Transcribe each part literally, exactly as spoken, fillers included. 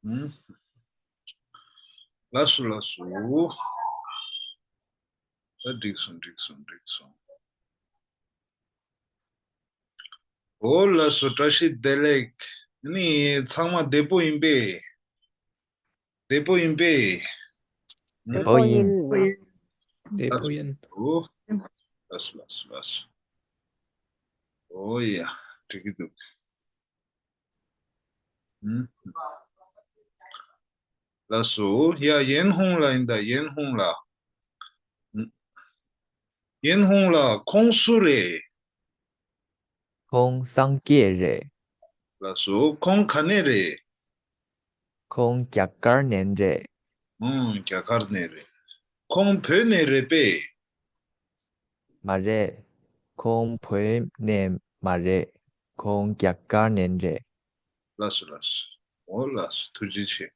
ཨུམ། ལགས་སོ་ལགས་སོ། ད་འགྲིག་སོང་འགྲིག་སོང་འགྲིག་སོང་། འོ་ལགས་སོ། བཀྲ་ཤིས་བདེ་ལེགས། ནི་ཚང་མ་བདེ་པོ་ཡིན་པས། བདེ་པོ་ཡིན་པས། བདེ་པོ་ཡིན། བདེ་པོ་ཡིན། འོ། ལགས་སོ་ལགས་སོ་ལགས་སོ། འོ་ཡ། འགྲིག་གི་འདུག་ཨུམ། ལགས་སོ། ཡ། ཡན་ཧུང་ལགས་ཡིན་ད། ཡན་ཧུང་ལགས། ཨུམ། ཡན་ཧུང་ལགས། ཁོང་སུ་རེད། ཁོང་སངས་རྒྱས་རེད། ལགས་སོ། ཁོང་ག་ནས་རེད། ཁོང་རྒྱ་གར་ནས་རེད། ཨང་། རྒྱ་གར་ནས་རེད། ཁོང་བོད་ནས་རེད་པས། མ་རེད། ཁོང་བོད་ནས་མ་རེད། ཁོང་རྒྱ་གར་ནས་རེད། ལགས་སོ་ལགས་སོ། འོ་ལགས་སོ། ཐུགས་རྗེ་ཆེ།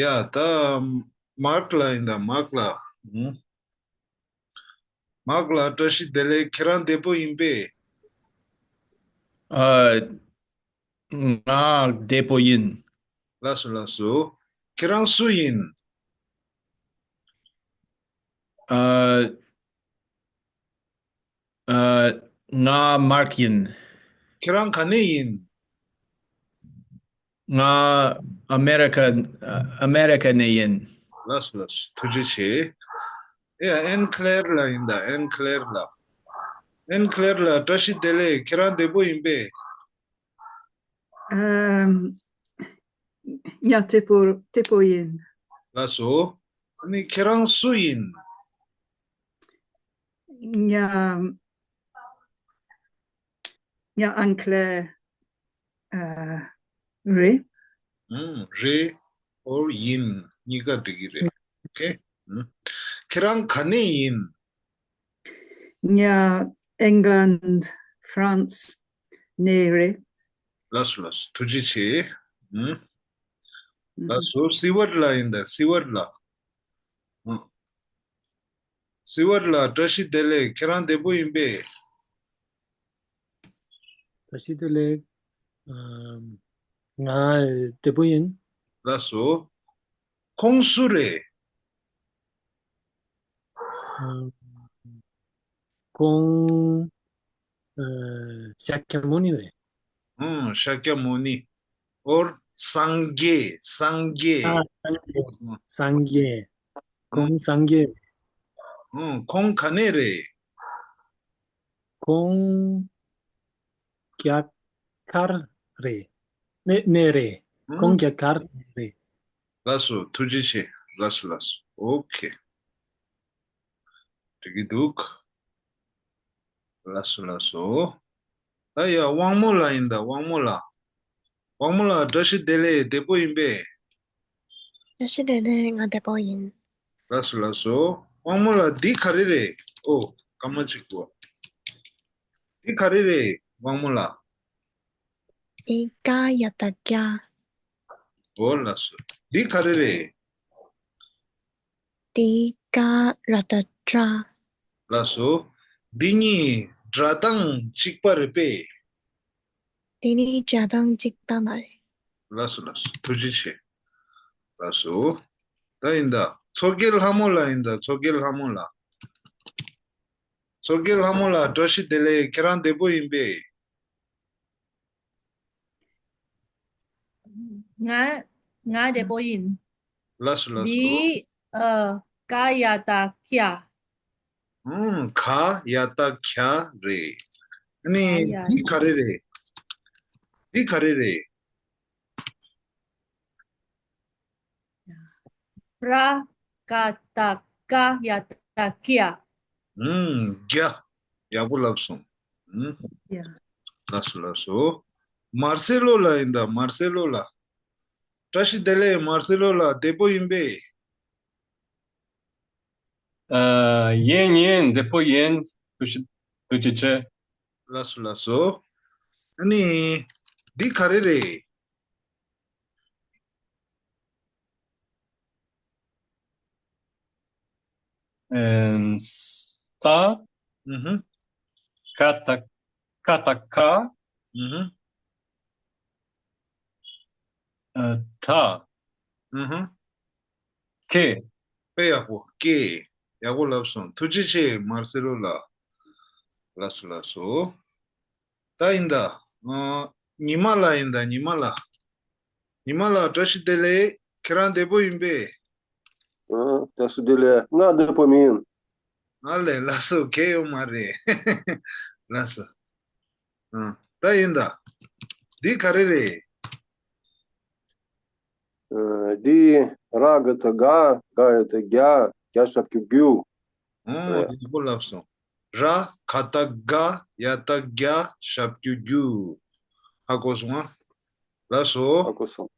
ཡ། ད་མཱག་ལགས་ཡིན་ད། མཱག་ལགས། ཨང་། མཱག་ལགས། བཀྲ་ཤིས་བདེ་ལེགས། ཁྱེད་རང་བདེ་པོ་ཡིན་པས། ཨ། ང་བདེ་པོ་ཡིན། ལགས་སོ་ལགས་སོ། ཁྱེད་རང་སུ་ཡིན། ཨ། ཨ། ང་མཱག་ཡིན། ཁྱེད་རང་ག་ནས་ཡིན། ང་ཨ་མེ་རི་ཁ། ཨ་མེ་རི་ཁ་ནས་ཡིན། ལགས་སོ་ལགས་སོ། ཐུགས་རྗེ་ཆེ། ཡ། ཨན་ཁི་ལེར་ལགས་ཡིན་ད། ཨན་ཁི་ལེར་ལགས། ཨན་ཁི་ལེར་ལགས། བཀྲ་ཤིས་བདེ་ལེགས། ཁྱེད་རང་བདེ་པོ་ཡིན་པས། ཨམ། ཡ། བདེ་པོ་བདེ་པོ་ཡིན། ལགས་སོ། ཨ་ནི་ཁྱེད་རང་སུ་ཡིན། ཡ། ཡ། ཨན་ཁི་ལེར། ཨ། རེད། ཨུམ། རེད། ཨོར་ཡིན། གཉིས་ཀ་འགྲིག་གི་རེད། ཨོ་ཁེ། ཨུམ། ཁྱེད་རང་ག་ནས་ཡིན། ཡ། ཨིང་ལན། ཕ་རན་སི་ནས་རེད། ལགས་སོ་ལགས་སོ། ཐུགས་རྗེ་ཆེ། ཨུམ། ཨུམ། ལགས་སོ། སི་ཝར་ལགས་ཡིན་ད། སི་ཝར་ལགས། ཨུམ། སི་ཝར་ལགས། བཀྲ་ཤིས་བདེ་ལེགས། ཁྱེད་རང་བདེ་པོ་ཡིན་པས། བཀྲ་ཤིས་བདེ་ལེགས། ཨམ། ང་བདེ་པོ་ཡིན། ལགས་སོ། ཁོང་སུ་རེད། ཨམ། ཁོང་། ཨ། ཤཱཀྱ་མུ་ནི་རེད། ཨང་། ཤཱཀྱ་མུ་ནི། ཨོར་སངས་རྒྱས། སངས་རྒྱས། ཨ། སངས་རྒྱས། སངས་རྒྱས། ཁོང་སངས་རྒྱས། ཨང་། ཁོང་ག་ནས་རེད། ཁོང་རྒྱ་གར་རེད། ནས་ནས་རེད། ཨང་། ཁོང་རྒྱ་གར་རེད། ལགས་སོ། ཐུགས་རྗེ་ཆེ། ལགས་སོ་ལགས་སོ། ཨོ་ཁེ། འགྲིག་གི་འདུག་ལགས་སོ་ལགས་སོ། ད་ཡ་དབང་མོ་ལགས་ཡིན་ད། དབང་མོ་ལགས། དབང་མོ་ལགས། བཀྲ་ཤིས་བདེ་ལེགས། བདེ་པོ་ཡིན་པས། བཀྲ་ཤིས་བདེ་ལེགས། ང་བདེ་པོ་ཡིན། ལགས་སོ་ལགས་སོ། དབང་མོ་ལགས། འདི་ག་རེ་རེད། ཨོ། སྐར་མ་གཅིག་པོ། འདི་ག་རེ་རེད། དབང་མོ་ལགས། འདི་ཀ་ཡ་བཏགས་ཀྱ། ཨོ་ལགས་སོ། འདི་ག་རེ་རེད། ཏི་ཀ་ར་བཏགས་ཏྲ། ལགས་སོ། འདི་གཉིས་སྒྲ་གདངས་གཅིག་པ་རེད་པས། འདི་ནི་སྒྲ་གདངས་གཅིག་པ་མ་རེད། ལགས་སོ་ལགས་སོ། ཐུགས་རྗེ་ཆེ། ལགས་སོ། ད་ཡིན་ད། མཚོ་རྒྱལ་ལྷ་མོ་ལགས་ཡིན་ད། མཚོ་རྒྱལ་ལྷ་མོ་ལགས། མཚོ་རྒྱལ་ལྷ་མོ་ལགས། བཀྲ་ཤིས་བདེ་ལེགས། ཁྱེད་རང་བདེ་པོ་ཡིན་པས། ང་ང་བདེ་པོ་ཡིན། ལགས་སོ་ལགས་སོ། འདི་ཨ་ཀ་ཡ་བཏགས་ཀྱ། ཨང་། ག་ཡ་བཏགས་གྱ་རེད། ཨ་ནི་ག་ཡ། འདི་ག་རེ་རེད། འདི་ག་རེ་རེད། ར་ཀ་བཏགས་རྐ་ཡ་བཏགས་རྐྱ། ཨང་། རྒྱ། ཡག་པོ་ལབ་སོང་། ཨང་། ཡ། ལགས་སོ་ལགས་སོ། མར་སེ་ལོ་ལགས་ཡིན་ད། མར་སེ་ལོ་ལགས། བཀྲ་ཤིས་བདེ་ལེགས། མར་སེ་ལོ་ལགས། བདེ་པོ་ཡིན་པས། ཨ། ཡིན་ཡིན། བདེ་པོ་ཡིན། ཐུགས་རྗེ་ཐུགས་རྗེ་ཆེ། ལགས་སོ་ལགས་སོ། ཨ་ནི། འདི་ག་རེ་རེད། ཨེམ། ས། ཨུ་ཧུ། ཀ་བཏགས་ཀ་བཏགས་ཀ། ཨུ་ཧུ། ཨ། ད། ཨུ་ཧུ། ཀེ། དཔེ་ཡག་པོ། ཀེ། ཡག་པོ་ལབ་སོང་། ཐུགས་རྗེ་ཆེ་མར་སེ་ལོ་ལགས། ལགས་སོ་ལགས་སོ། ད་ཡིན་ད། ཨ། ཉི་མ་ལགས་ཡིན་ད། ཉི་མ་ལགས། ཉི་མ་ལགས་བཀྲ་ཤིས་བདེ་ལེགས། ཁྱེད་རང་བདེ་པོ་ཡིན་པས། ཨ། བཀྲ་ཤིས་བདེ་ལེགས། ང་བདེ་པོ་མིན། ཨ་ལས། ལགས་སོ། གལ་ཡོད་མ་རེད། ལགས་སོ། ཨ། ད་ཡིན་ད། འདི་ག་རེ་རེད། ཨ། འདི་ར་ག་བཏགས་རྒ། རྒ་ཡ་བཏགས་རྒྱ། རྒྱ་ཞབས་ཀྱུ་རྒྱུ། ཨོ། ཡག་པོ་ལབ་སོང་། ར་ག་བཏགས་རྒ། ཡ་བཏགས་རྒྱ། ཞབས་ཀྱུ་རྒྱུ། ཧ་གོ་སོང་ཨ། ལགས་སོ། ཧ་གོ་སོང་།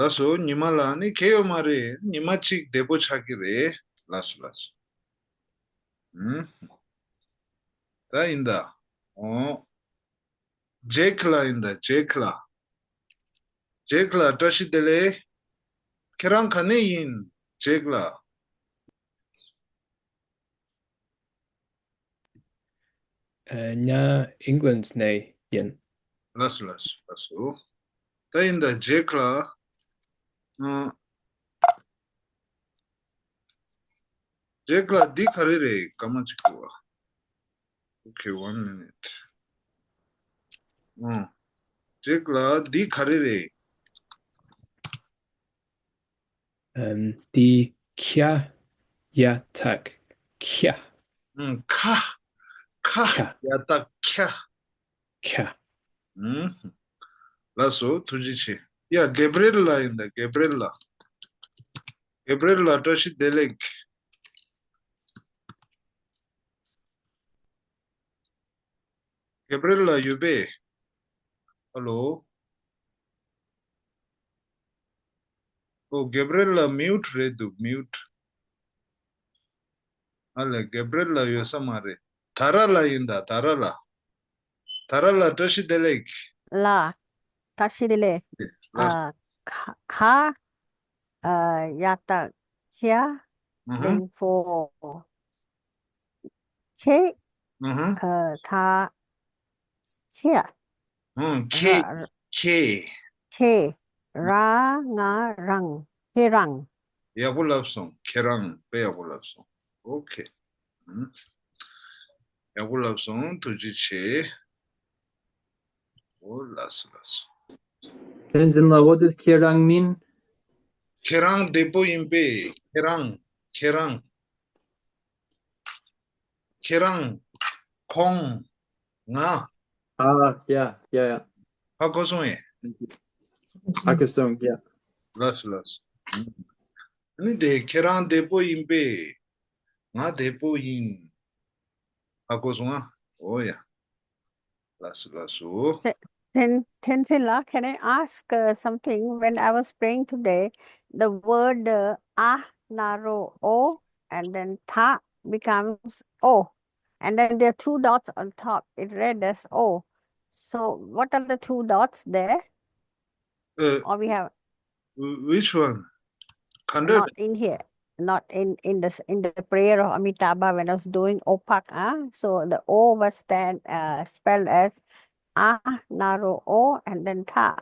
ལགས་སོ། ཉི་མ་ལགས་ནི་གལ་ཡོད་མ་རེད། ཉི་མ་གཅིག་བདེ་པོ་ཆགས་ཀྱི་རེད། ལགས་སོ་ལགས་སོ། ཨུམ། ད་ཡིན་ད། ཨོ། ཇེག་ལགས་ཡིན་ད། ཇེག་ལགས། ཇེག་ལགས་བཀྲ་ཤིས་བདེ་ལེགས། ཁྱེད་རང་ག་ནས་ཡིན། ཇེག་ལགས། ཨ། ང་ཨིང་ལན་ནས་ཡིན། ལགས་སོ་ལགས་སོ་ལགས་སོ། ད་ཡིན་ད། ཇེག་ལགས། ཨ། ཇེག་ལགས་འདི་ག་རེ་རེད། སྐར་མ་གཅིག་གོ་བ། Okay, one minute. ཨ། ཇེག་ལགས་འདི་ག་རེ་རེད། ཨམ། འདི་ཁྱ། ཡ་བཏགས་ཁྱ། ཨང་། ཁ། ཁ། ཁྱ། ཡ་བཏགས་ཁྱ། ཁྱ། ཨང་། ལགས་སོ། ཐུགས་རྗེ་ཆེ། ཡ། གེབ་རེལ་ལགས་ཡིན་ད། གེབ་རེལ་ལགས། གེབ་རེལ་ལགས་བཀྲ་ཤིས་བདེ་ལེགས། གེབ་རེལ་ལགས་ཡོད་པས། ཧ་ལོ། ཨོ། གེབ་རེལ་ལགས་མིའུཊ་རེད་འདུག་མིའུཊ། ཨ་ལས། གེབ་རེལ་ལགས་ཡོད་ས་མ་རེད། ད་ར་ལགས་ཡིན་ད། ད་ར་ལགས། ད་ར་ལགས་བཀྲ་ཤིས་བདེ་ལེགས། ལགས། བཀྲ་ཤིས་བདེ་ལེགས། ལགས། ཨ། ཁ། ཁ། ཨ། ཡ་བཏགས་ཁྱ། ཨ་ཧ། ལེང་ཕོ། ཁྱེད། ཨ་ཧ། ཨ། ད། ཁྱེད། ཨང་། ཁྱེད། ར། ཁྱེད། ཁྱེད། ར་ང་རང་། ཁྱེད་རང་། ཡག་པོ་ལབ་སོང་། ཁྱེད་རང་། དཔེ་ཡག་པོ་ལབ་སོང་། ཨོ་ཁེ། ཨང་། ཡག་པོ་ལབ་སོང་། ཐུགས་རྗེ་ཆེ། ཨོ་ལགས་སོ་ལགས་སོ། བསྟན་འཛིན་ལགས། What does ཁྱེད་རང་mean? ཁྱེད་རང་བདེ་པོ་ཡིན་པས། ཁྱེད་རང་། ཁྱེད་རང་། ཁྱེད་རང་། ཁོང་། ང་། ཨ། ཡ་ཡ་ཡ། ཧ་གོ་སོང་ངས། ཧ་གོ་སོང་། ཡ། ལགས་སོ་ལགས་སོ། ཨ་ནི་དེ་ཁྱེད་རང་བདེ་པོ་ཡིན་པས། ང་བདེ་པོ་ཡིན། ཧ་གོ་སོང་ཨ། ཨོ་ཡ། ལགས་སོ་ལགས་སོ། Ten, Tenzin, can I ask uh, something? When I was praying today, the word uh, ah, naro, o, and then tha becomes o. And then there are two dots on top. It read as o. So what are the two dots there? Uh, Or we have Wh- Which one? Khandra? Not in here. Not in in the s- in the prayer of Amitabha when I was doing Opak. Ah, so the O was stand uh, spelled as Ah Naro O and then Tha.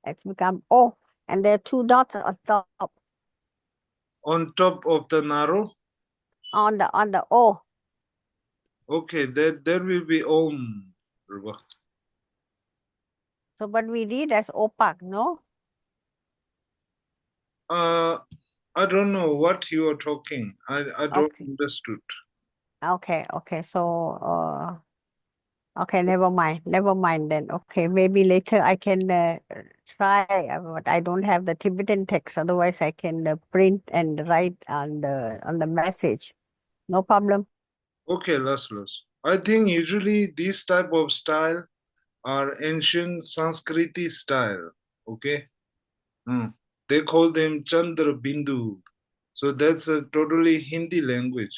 It's become O, and there are two dots on top. On top of the Naro? On the on the O. Okay, there there will be Om. So, but we read as Opak, no? Uh, I don't know what you are talking. I, I don't Okay. understood. Okay, okay. So, uh, okay, never mind. Never mind then. Okay, maybe later I can uh, try, uh, but I don't have the Tibetan text. Otherwise, I can uh, print and write on the on the message. No problem. Okay, last, last. I think usually these type of style are ancient Sanskriti style. Okay. Hmm. They call them Chandra Bindu. So that's a totally Hindi language.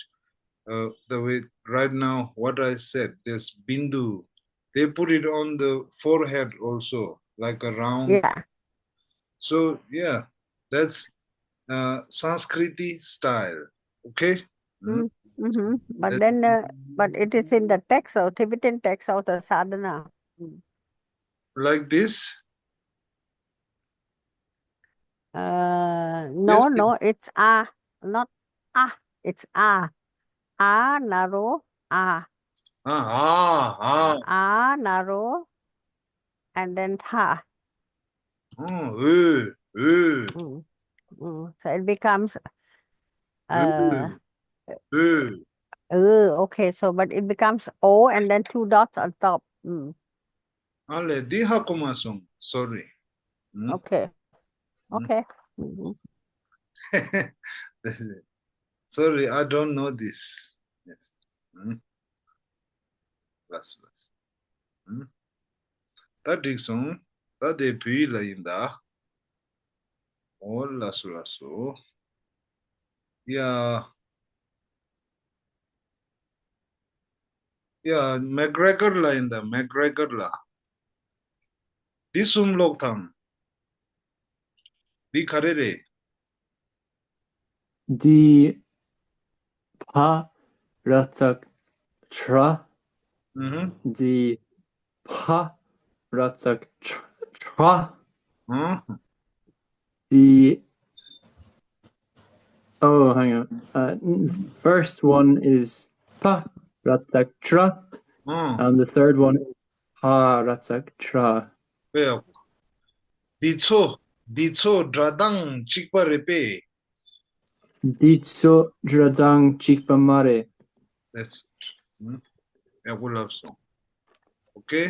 Uh, the way right now, what I said, this Bindu, they put it on the forehead also, like a round. Yeah. So, yeah, that's uh, Sanskriti style. Okay? Mm. Mm-hmm. But That's then, uh, but it is in the text of Tibetan text of the sadhana. Mm. Like this? Uh, no, yes, no, it's a, not a, it's a. A, narrow, a. Ah, ah, ah. A, narrow, and then tha. Oh, ö, ö. Mm, mm. So it becomes, uh, ö. Ö, okay, so, but it becomes O and then two dots on top. Mm. ཨ་ལས་འདི་ཧ་གོ་མ་སོང་། Sorry. ཨུམ། Okay. ཨུམ། Okay. ཨུམ། Sorry, I don't know this. Yes. ཨུམ། ལགས་སོ་ལགས་སོ། ཨུམ། ད་འགྲིག་སོང་། ད་དེ་བོད་ཡིག་ལ་ཡིན་ད། ཨོ་ལགས་སོ་ལགས་སོ། ཡ། ཡ། མེག་གྷི་རེ་གྷར་ལ་ཡིན་ད། མེག་གྷི་རེ་གྷར་ལ། འདི་གསུམ་ཀློག་དང་། འདི་ག་རེ་རེད། འདི་ཕ་ར་ཙག་ཕྲ། ཨུ་ཧུམ། འདི་ཕ་ར་ཙག་ཕྲ། ཨུ་ཧུམ། The, oh, hang on. Uh, n- first one is pa ratsak tra, ཨུམ། and the third one is pa ratsak tra. དཔེ་ཡག་པོ། འདི་ཚོ། འདི་ཚོ་སྒྲ་གདངས་གཅིག་པ་རེད་པས། འདི་ཚོ་སྒྲ་གདངས་གཅིག་པ་མ་རེད། That's it. ཨུམ། ཡག་པོ་ལབ་སོང་། Okay.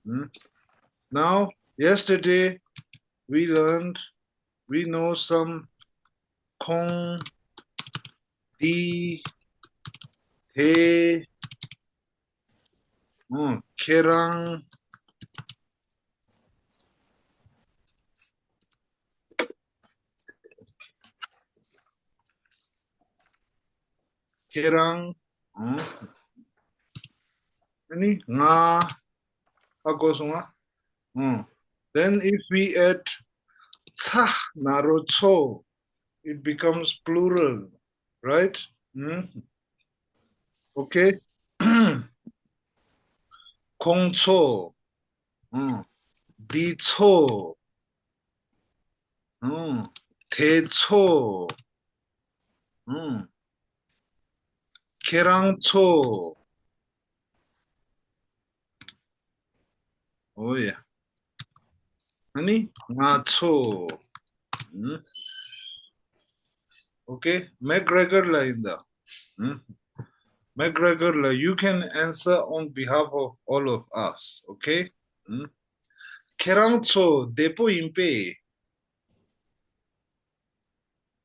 ཨུམ། Now, yesterday we learned, we know some ཁོང་། འདི། དེ། ཨུམ། ཁྱེད་རང་། ཁྱེད་རང་། ཨུམ། ཨ་ནི་ང་། ཧ་གོ་སོང་ང་། ཨུམ། Then if we add ཚ་ན་རོ་ཚོ། It becomes plural, right? ཨུམ། Okay. ཁོང་ཚོ། ཨུམ། འདི་ཚོ། ཨུམ། དེ་ཚོ། ཨུམ། ཁྱེད་རང་ཚོ། ཨོ་ཡ། ཨ་ནི་ང་ཚོ། ཨུམ། Okay, མེག་གྷི་རེ་གྷར་ལ་ཡིན་ད། ཨུམ། མེག་གྷི་རེ་གྷར་ལ། You can answer on behalf of all of us, okay? ཨུམ། ཁྱེད་རང་ཚོ་བདེ་པོ་ཡིན་པས།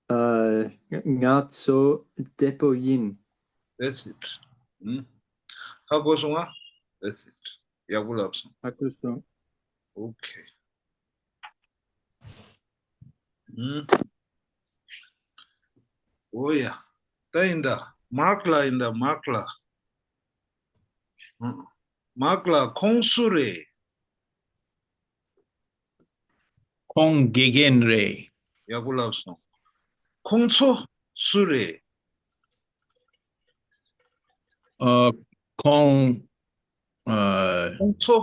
ཨ། ང་ཚོ་བདེ་པོ་ཡིན། That's it. ཨུམ། ཧ་གོ་སོང་ང་། That's it. ཡག་པོ་ལབ་སོང་། ཧ་གོ་སོང་། Okay. ཨུམ། ཨོ་ཡ། ད་ཡིན་ད། མཱརྐ་ལ་ཡིན་ད། མཱརྐ་ལ། ཨུམ། མཱརྐ་ལ། ཁོང་སུ་རེད། ཁོང་དགེ་རྒན་རེད། ཡག་པོ་ལབ་སོང་། ཁོང་ཚོ་སུ་རེད། ཨ། ཁོང་། ཨ། ཁོང་ཚོ།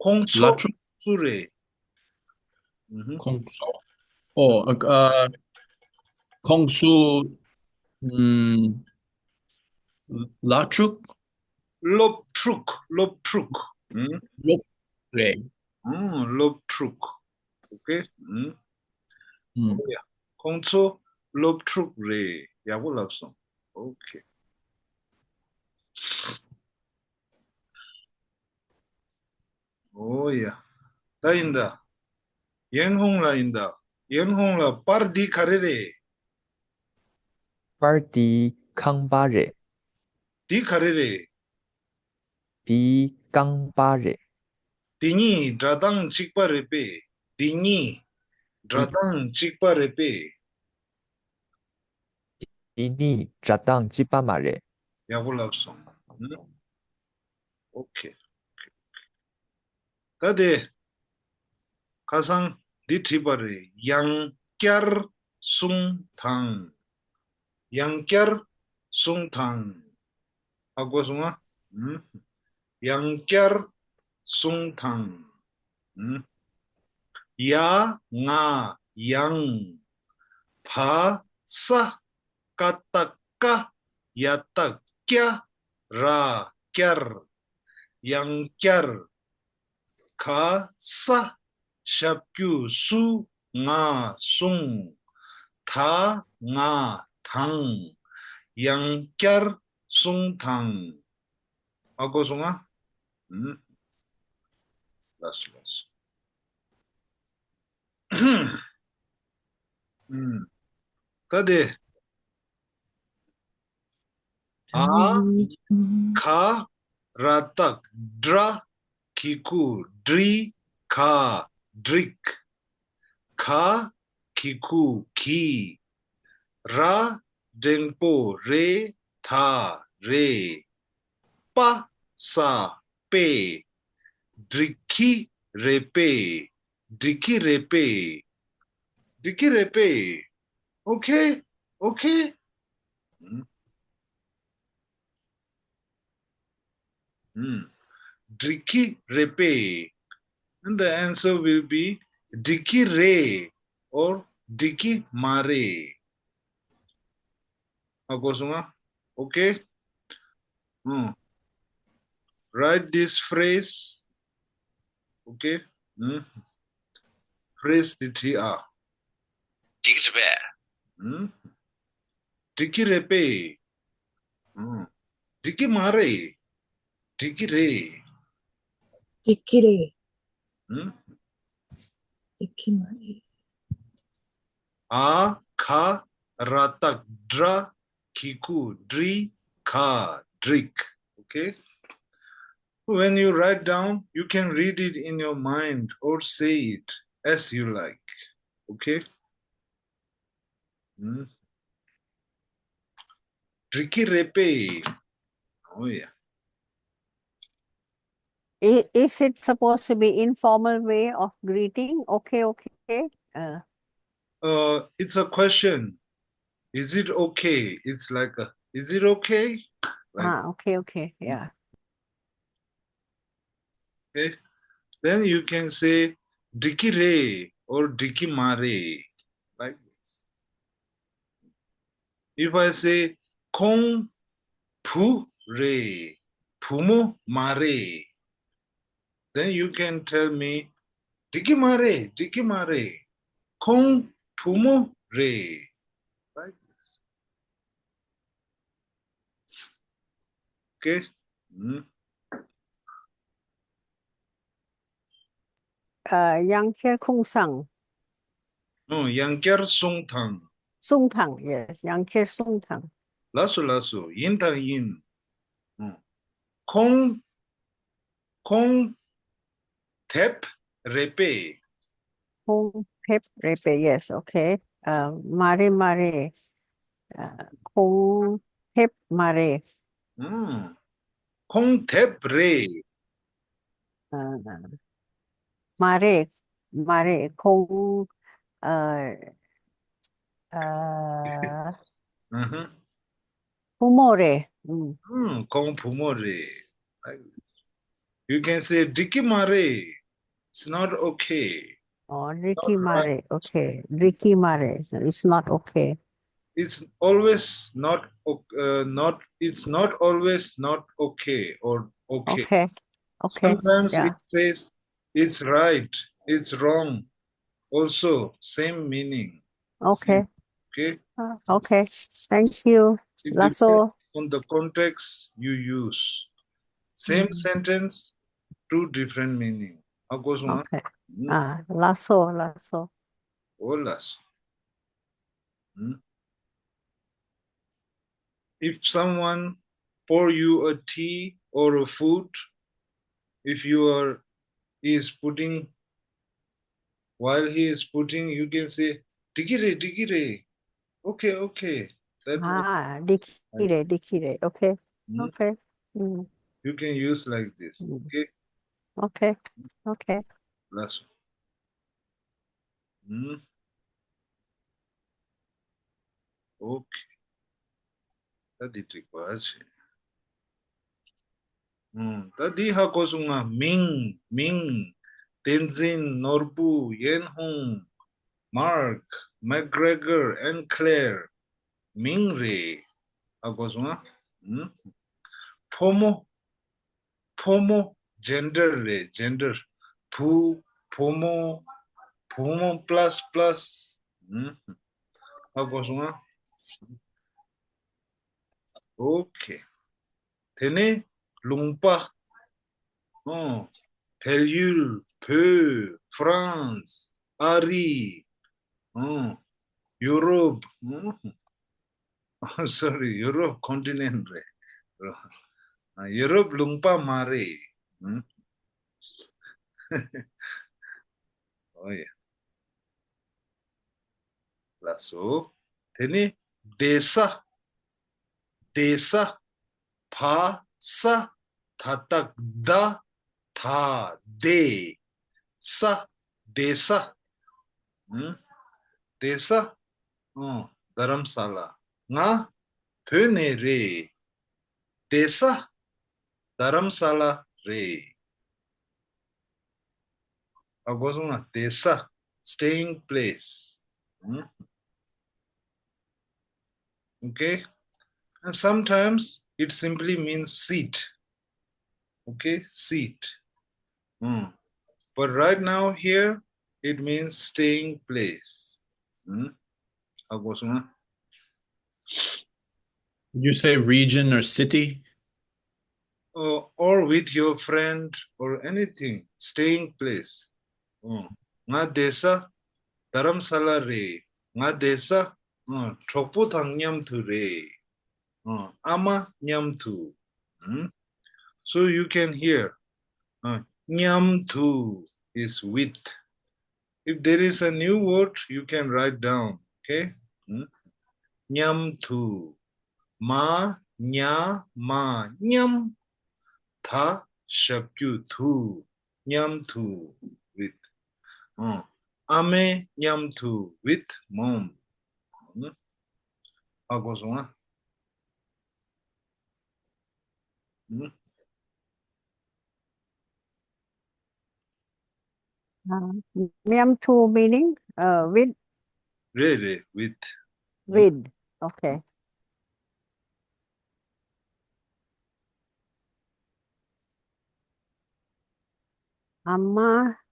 ཁོང་ཚོ་ལ་ཕྲུག་སུ་རེད། ཨུ་ཧུ། ཁོང་ཚོ། ཨོ། ཨ། ཁོང་ཚོ། ཨུམ། ལ་ཕྲུག་སློབ་ཕྲུག་སློབ་ཕྲུག་ཨུམ། སློབ་རེད། ཨུམ། སློབ་ཕྲུག Okay. ཨུམ། ཨུམ། ཨོ་ཡ། ཁོང་ཚོ་སློབ་ཕྲུག་རེད། ཡག་པོ་ལབ་སོང་། Okay. ཨོ་ཡ། ད་ཡིན་ད། ཡན་ཧུང་ལ་ཡིན་ད། ཡན་ཧུང་ལ། པར་འདི་ག་རེ་རེད། པར་འདི་ཁང་པ་རེད། འདི་ག་རེ་རེད། འདི་རྐང་པ་རེད། འདི་གཉིས་སྒྲ་གདངས་གཅིག་པ་རེད་པས། འདི་གཉིས་སྒྲ་གདངས་གཅིག་པ་རེད་པས། འདི་གཉིས་སྒྲ་གདངས་གཅིག་པ་མ་རེད། ཡག་པོ་ལབ་སོང་། ཨུམ། Okay. ད་དེ། ཁ་སང་འདི་བྲིས་པ་རེད། ཡང་བསྐྱར་གསུང་དང་། ཡང་བསྐྱར་གསུང་དང་། ཧ་གོ་སོང་ང་། ཨུམ། ཡང་བསྐྱར་གསུང་དང་། ཨུམ། ཡ། ང་ ཡང་། བ་ས་ཀ་བཏགས་སྐ་ཡ་བཏགས་སྐྱ་ར་བསྐྱར། ཡང་བསྐྱར། ག་ས་ཞབས་ཀྱུ་སུ་ང་སོང་། ད་ང་དང་། ཡང་བསྐྱར་སོང་དང་། ཨ་གོ་སོང་ང་། ཨུམ། ལགས་སོ་ལགས་སོ། ཨུམ། ད་དེ། ཨ། ག་ར་བཏགས་སྒྲ། གི་གུ་འདྲི། ག་འགྲིག་ག་གི་གུ་གི་ར་འགྲེང་བུ་རེ། ད་རེད། པ་ས་པས། འགྲིག་གི་རེད་པས། འགྲིག་གི་རེད་པས། འགྲིག་གི་རེད་པས། ཨོ་ཁེ། ཨོ་ཁེ། ཨུམ། ཨུམ། འགྲིག་གི་རེད་པས། And the answer will be འགྲིག་གི་རེད། Or འགྲིག་གི་མ་རེད། ཨ་གོ་སོང་ང་། Okay? ཨུམ། Write this phrase. Okay? ཨུམ། Phrase དེ་བྲིས་ཨ། འགྲིག་གི་རེད་པས། ཨུམ། འགྲིག་གི་རེད་པས། ཨུམ། འགྲིག་གི་མ་རེད། འགྲིག་གི་རེད། འགྲིག་གི་རེད། ཨུམ། འགྲིག་གི་མ་རེད། ཨ་ག་ར་བཏགས་སྒྲ། གི་གུ་འདྲི། ག་འགྲིག Okay? When you write down, you can read it in your mind or say it as you like. Okay? ཨུམ། འགྲིག་གི་རེད་པས། Oh yeah. I- Is it supposed to be informal way of greeting? Okay, okay. Uh, Uh, it's a question. Is it okay? It's like a, is it okay? Like, ah, okay, okay. Yeah. Okay. Then you can say འགྲིག་གི་རེད། Or འགྲིག་གི་མ་རེད། Like this. If I say ཁོང་བུ་རེད། བུ་མོ་མ་རེད། Then you can tell me འགྲིག་གི་མ་རེད། འགྲིག་གི་མ་རེད། ཁོང་བུ་མོ་རེད། Like this. Okay? ཨུམ། ཨ། ཡང་བསྐྱར་ཁུངས་དང་། ཨུམ། ཡང་བསྐྱར་གསུངས་དང་། གསུངས་དང་། Yes. ཡང་བསྐྱར་གསུངས་དང་། ལགས་སོ་ལགས་སོ། ཡིན་དང་ཡིན། ཨུམ། ཁོང་ཁོང་དེབ་རེད་པས། ཁོང་དེབ་རེད་པས། Yes, okay. ཨ། མ་རེད་མ་རེད། ཨ། ཁོང་དེབ་མ་རེད། ཨུམ། ཁོང་དེབ་རེད། ཨ། མ་རེད། མ་རེད། ཁོང་ཨ། ཨ། ཨུ་ཧུམ། བུ་མོ་རེད། ཨུམ། ཨུམ། ཁོང་བུ་མོ་རེད། Like this. You can say འགྲིག་གི་མ་རེད། It's not okay. ཨོ། འགྲིག་གི་མ་རེད། Okay. འགྲིག་གི་མ་རེད། It's not okay. It's always not o- uh, not it's not always not okay or okay. Okay. Okay. Sometimes, yeah, it says it's right, it's wrong, also same meaning. Okay. Okay. Uh, okay. Thank you. It depends on the context you use. Same sentence, two different meaning. ཨ་གོ་སོང་ང་། Okay. ཨ། ལགས་སོ་ལགས་སོ། ཨོ་ལགས་སོ། ཨུམ། If someone pour you a tea or a food, if you are, he is putting, while he is putting, you can say འགྲིག་གི་རེད། འགྲིག་གི་རེད། Okay, okay. That was- ཨ། འགྲིག་གི་རེད། འགྲིག་གི་རེད། Okay. ཨུམ། Okay. ཨུམ། You can use like this. ཨུམ། Okay. Okay. Okay. ལགས་སོ། ཨུམ། Okay. ད་འདི་འགྲིག་པ་བྱས། ཨུམ། ད་འདི་ཧ་གོ་སོང་ང་། མིང་། མིང་། བསྟན་འཛིན། ནོར་བུ། ཡན་ཧུང་། Mark, McGregor and Claire མིང་རེད། ཧ་གོ་སོང་ང་། ཨུམ། ཕོ་མོ། ཕོ་མོ། gender རེད། gender། བུ། བུ་མོ། བུ་མོ་plus plus། ཨུམ། ཧ་གོ་སོང་ང་། Okay. དེ་ནས་ལུང་པ། ཨོ། བལ་ཡུལ། བོད། France། ཨ་རི། ཨོ། ཡུ་རོབ། ཨོ། Sorry, ཡུ་རོབ་continent རེད། ཡུ་རོབ་ལུང་པ་མ་རེད། ཨོ་ཡ། ལགས་སོ། དེ་ནས་བསྡད་ས། བསྡད་ས། བ་ས། ད་བཏགས་བསྡད། ད་བསྡད། ས། བསྡད་ས། ཨུམ། བསྡད་ས། ཨོ། རྡ་རམ་ས་ལ། ང་བོད་ནས་རེད། བསྡད་ས། རྡ་རམ་ས་ལ་རེད། ཧ་གོ་སོང་ང་། བསྡད་ས། staying place. ཨུམ། Okay. And sometimes it simply means seat. Okay, seat. ཨུམ། But right now here it means staying place. ཨུམ། ཧ་གོ་སོང་ང་། Did you say region or city? Or, or with your friend or anything, staying place. ཨུམ། ང་བསྡད་ས་རྡ་རམ་ས་ལ་རེད། ང་བསྡད་ས། ཨུམ། གྲོགས་པོ་དང་མཉམ་དུ་རེད། ཨུམ། ཨ་མ་མཉམ་དུ། ཨུམ། So you can hear, ཨུམ། མཉམ་དུ is with. If there is a new word, you can write down. Okay? ཨུམ། མཉམ་དུ། མ། ཉ། མ། མཉམ། ད་ཞབས་ཀྱུ་དུ། མཉམ་དུ། with. ཨོ། ཨ་མའི་མཉམ་དུ། with mom. ཧ་གོ་སོང་ང་། ཨ། མཉམ་དུ་meaning, uh, with. རེད་རེད། with. With. Okay. ཨ་མ་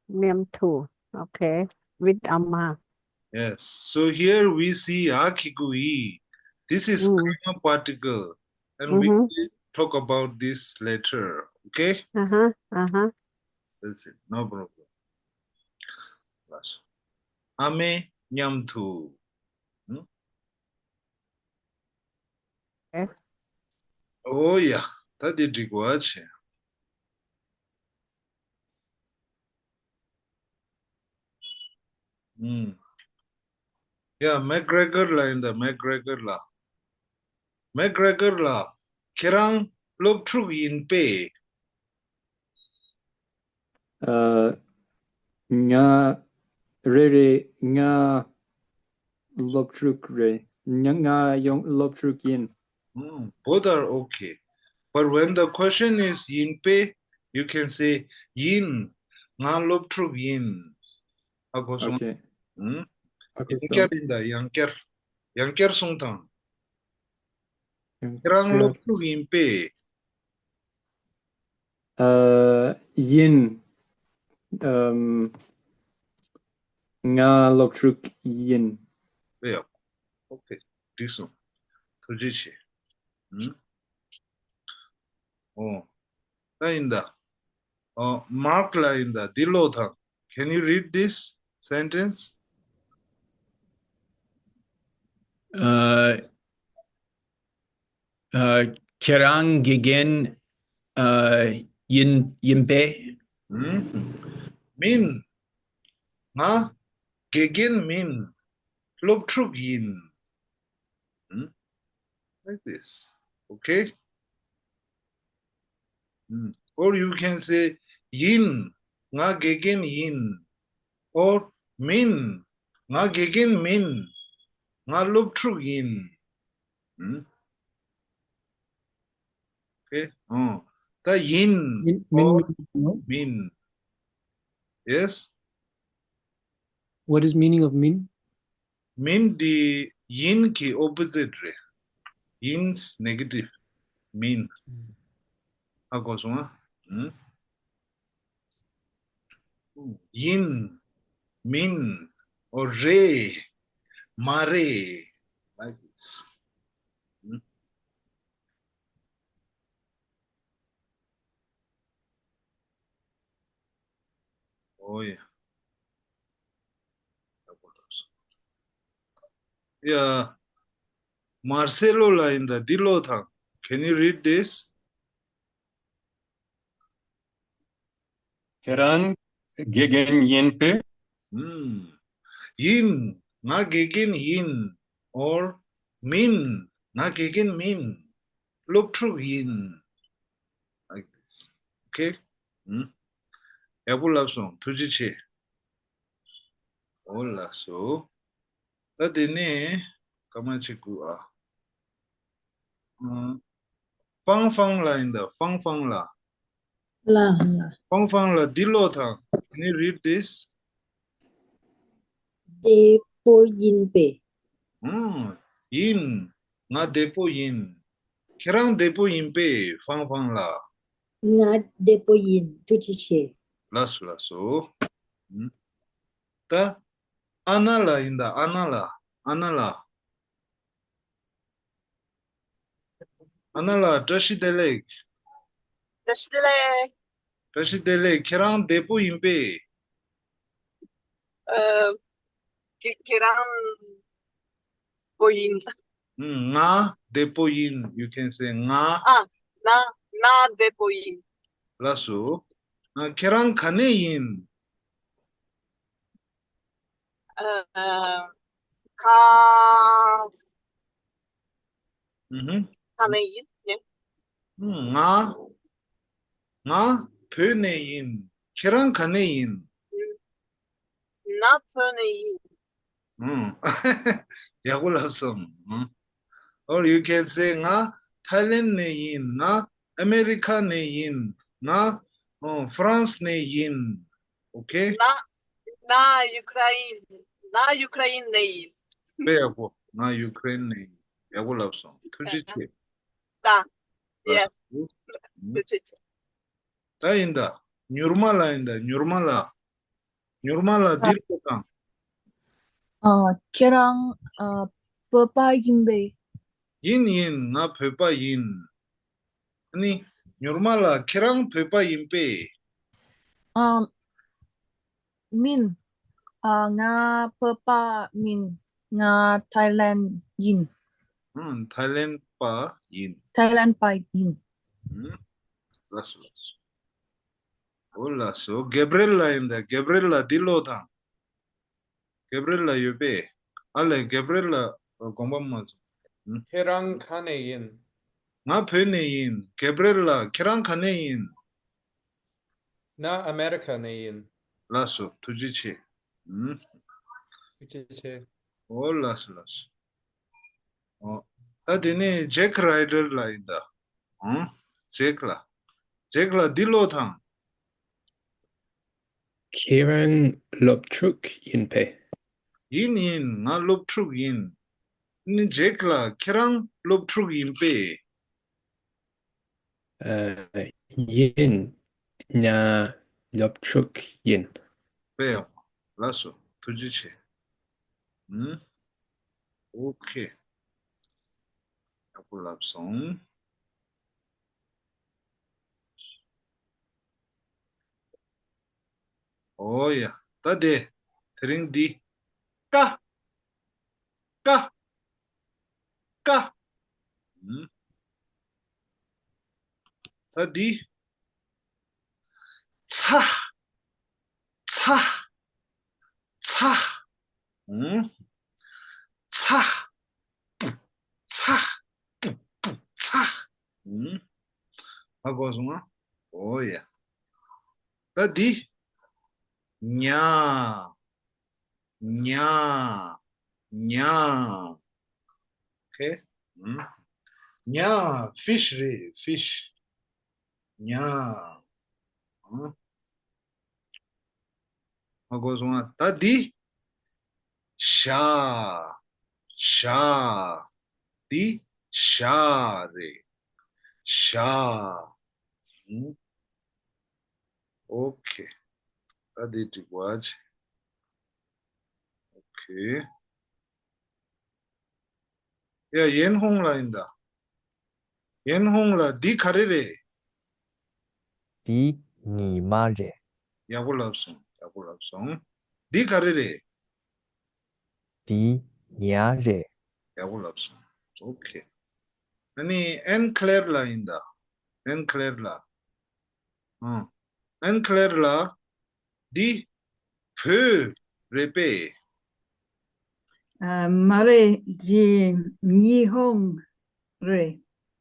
མཉམ་དུ། Okay. With ཨ་མ། Yes. So here we see ཨ་གི་གུ་ཨི། This is ཨུམ། grammar particle. And we ཨུ་ཧུ། will talk about this later. Okay? Uh-huh. Uh-huh. That's it. No problem. ཨ་མའི་མཉམ་དུ། ཨུམ། ཨེ། ཨོ་ཡ། ད་འདི་འགྲིག་པ་བྱས། ཨུམ། ཡ། མེག་གྷྲེ་གར་ལགས་ཡིན་ད། མེག་གྷྲེ་གར་ལགས། མེག་གྷྲེ་གར་ལགས། ཁྱེད་རང་སློབ་ཕྲུག་ཡིན་པས། ཨ། ང་རེད་རེད། ང་སློབ་ཕྲུག་རེད། ང་ང་ཡང་སློབ་ཕྲུག་ཡིན། ཨུམ། Both are okay. But when the question is ཡིན་པས, you can say ཡིན། ང་སློབ་ཕྲུག་ཡིན། ཧ་གོ་སོང་། Okay. ཨུམ། ཧ་གོ་སོང་། ཡང་བསྐྱར་ཡིན་ད། ཡང་བསྐྱར། ཡང་བསྐྱར་གསུངས་དང་། ཡང་ཁྱེད་རང་བསྐྱར། སློབ་ཕྲུག་ཡིན་པས། ཨ། ཡིན། ཨམ། ང་སློབ་ཕྲུག་ཡིན། ཡ། Okay. འགྲིག་སོང་། ཐུགས་རྗེ་ཆེ། ཨུམ། ཨོ། ད་ཡིན་ད། ཨོ། མཱརྐ་ལགས་ཡིན་ད། འདི་ཀློག་དང་། Can you read this sentence? ཨ། ཨ། ཁྱེད་རང་དགེ་རྒན། ཨ། ཡིན་ཡིན་པས། ཨུམ། མིན། ང་དགེ་རྒན་མིན། སློབ་ཕྲུག་ཡིན། ཨུམ། Like this. Okay? ཨུམ། Or you can say ཡིན། ང་དགེ་རྒན་ཡིན། Or མིན། ང་དགེ་རྒན་མིན། ང་སློབ་ཕྲུག་ཡིན། ཨུམ། Okay? ཨོ། ད་ཡིན། ཡིན། མིན། Or མིན། མིན། Yes? What is meaning of མིན? མིན་འདི་ཡིན་གྱི་opposite རེད། ཡིན་negative མིན། ཧ་གོ་སོང་ཨ། ཨུམ། ཡིན། མིན། ཨོ་རེད། མ་རེད། Like this. ཨུམ། ཨོ་ཡ། ཡ། མར་སེ་ལོ་ལ་ཡིན་ད་འདི་ཀློག་དང་། Can you read this? ཁྱེད་རང་དགེ་རྒན་ཡིན་པས། ཨུམ། ཡིན། ང་དགེ་རྒན་ཡིན། Or མིན། ང་དགེ་རྒན་མིན། སློབ་ཕྲུག་ཡིན། Like this. Okay? ཨུམ། ཡག་པོ་ལབ་སོང་། ཐུགས་རྗེ་ཆེ། འོ་ལགས་སོ། ད་དེ་ནས་སྐར་མ་གཅིག་སྒུག་ཨ། ཨ། ཧྥང་ཧྥང་ལ་ཡིན་ད། ཧྥང་ཧྥང་ལ། ལ་ལ། ཧྥང་ཧྥང་ལ་འདི་ཀློག་དང་། Can you read this? བདེ་པོ་ཡིན་པས། ཨང་། ཡིན། ང་བདེ་པོ་ཡིན། ཁྱེད་རང་བདེ་པོ་ཡིན་པས་ཧྥང་ཧྥང་ལགས། ང་བདེ་པོ་ཡིན། ཐུགས་རྗེ་ཆེ། ལགས་སོ་ལགས་སོ། ཨང་། ད་ཨ་ན་ལགས་ཡིན་ད། ཨ་ན་ལགས། ཨ་ན་ལགས། ཨ་ན་ལགས། བཀྲ་ཤིས་བདེ་ལེགས། བཀྲ་ཤིས་བདེ་ལེགས། བཀྲ་ཤིས་བདེ་ལེགས། ཁྱེད་རང་བདེ་པོ་ཡིན་པས། ཨ། ཁྱེད་ཁྱེད་རང་བདེ་པོ་ཡིན། ཨང་། ང་བདེ་པོ་ཡིན། You can say ང་། ཨ། ང་ང་བདེ་པོ་ཡིན། ལགས་སོ། ཨ། ཁྱེད་རང་ག་ནས་ཡིན། ཨ། ཁ། ཨུ་ཧུམ། ཁ་ནས་ཡིན་ནི། ཨུམ། ང་། ང་བོད་ནས་ཡིན། ཁྱེད་རང་ག་ནས་ཡིན། ང་བོད་ནས་ཡིན། ཨུམ། ཡག་པོ་ལབ་སོང་། ཨུམ། Or you can say ང་ཐའི་ལེན་ནས་ཡིན། ང་ཨ་མེ་རི་ཁ་ནས་ཡིན། ང་ཨོ་ཧྥ་རན་སི་ནས་ཡིན། Okay? ང་ང་ཡུ་ཀེ་རེན། ང་ཡུ་ཀེ་རེན་ནས་ཡིན། དཔེ་ཡག་པོ། ང་ཡུ་ཀེ་རེན་ནས་ཡིན། ཡག་པོ་ལབ་སོང་། ཐུགས་རྗེ་ཆེ། ད། Yes. ཐུགས་རྗེ་ཆེ། ད་ཡིན་ད། མྱུར་མ་ལགས་ཡིན་ད། མྱུར་མ་ལགས། མྱུར་མ་ལགས་འདི་ཀློག་དང་། ཨ། ཁྱེད་རང་ཨ་བོད་པ་ཡིན་པས། ཡིན་ཡིན། ང་བོད་པ་ཡིན། ཨ་ནི་མྱུར་མ་ལགས། ཁྱེད་རང་བོད་པ་ཡིན་པས། ཨ། མིན། ཨ། ང་བོད་པ་མིན། ང་ཐའི་ལེན་ཡིན། ཨང་། ཐའི་ལེན་པ་ཡིན། ཐའི་ལེན་པ་ཡིན། ཨང་། ལགས་སོ་ལགས་སོ། འོ་ལགས་སོ། གེབ་རེལ་ལགས་ཡིན་ད། གེབ་རེལ་ལགས་འདི་ཀློག་དང་། གེབ་རེལ་ལགས་ཡོད་པས། ཨ་ལས། གེབ་རེལ་ལགས་དགོངས་པ་མ་ཚོམ། ཁྱེད་རང་ག་ནས་ཡིན། ང་བོད་ནས་ཡིན། གེབ་རེལ་ལགས། ཁྱེད་རང་ག་ནས་ཡིན། ང་ཨ་མེ་རི་ཁ་ནས་ཡིན། ལགས་སོ། ཐུགས་རྗེ་ཆེ། ཨུམ། ཐུགས་རྗེ་ཆེ། འོ་ལགས་སོ་ལགས་སོ། འོ། ད་དེ་ནས་ཇེག་རའི་ཌར་ལགས་ཡིན་ད། ཨང་། ཇེག་ལགས། ཇེག་ལགས་འདི་ཀློག་དང་། ཁྱེད་རང་སློབ་ཕྲུག་ཡིན་པས། ཡིན་ཡིན། ང་སློབ་ཕྲུག་ཡིན། ནི་ཇེག་ལགས། ཁྱེད་རང་སློབ་ཕྲུག་ཡིན་པས། ཨ། ཡིན། ང་སློབ་ཕྲུག་ཡིན། དཔེ་ཡག་པོ། ལགས་སོ། ཐུགས་རྗེ་ཆེ། ཨུམ། ཨོ་ཁེ། ཡག་པོ་ལབ་སོང་། ཨོ་ཡ། ད་དེ། དེ་རིང་འདི། ཀ། ཀ། ཀ། ཨུམ། ད་འདི། ཚ། ཚ། ཚ། ཨུམ། ཚ། ཚ། ཚ། ཨུམ། ཧ་གོ་སོང་ང་། ཨོ་ཡ། ད་འདི། ཉ། ཉ། ཉ། ཨོ་ཁེ། ཨུམ། ཉ། ཕིཤ་རེད། ཕིཤ། ཉ། ཨུམ། ཧ་གོ་སོང་ང་། ད་འདི། ཞ། ཞ། འདི་ཞ་རེད། ཞ། ཨུམ། ཨོ་ཁེ། ད་འདི་འགྲིག་པ་བྱས། ཨོ་ཁེ། ཡ། ཡན་ཧོང་ལ་ཡིན་ད། ཡན་ཧོང་ལ། འདི་ག་རེ་རེད། འདི་ཉི་མ་རེད། ཡག་པོ་ལབ་སོང་། ཡག་པོ་ལབ་སོང་། འདི་ག་རེ་རེད། འདི་ཉ་རེད། ཡག་པོ་ལབ་སོང་། ཨོ་ཁེ། ཨ་ནི་ཨན་ཁ་ལེར་ལ་ཡིན་ད། ཨན་ཁ་ལེར་ལ། ཨང་། ཨན་ཁ་ལེར་ལ། འདི་བོད་རེད་པས། ཨ། མ་རེད། འདི་ཉི་ཧོང་རེད།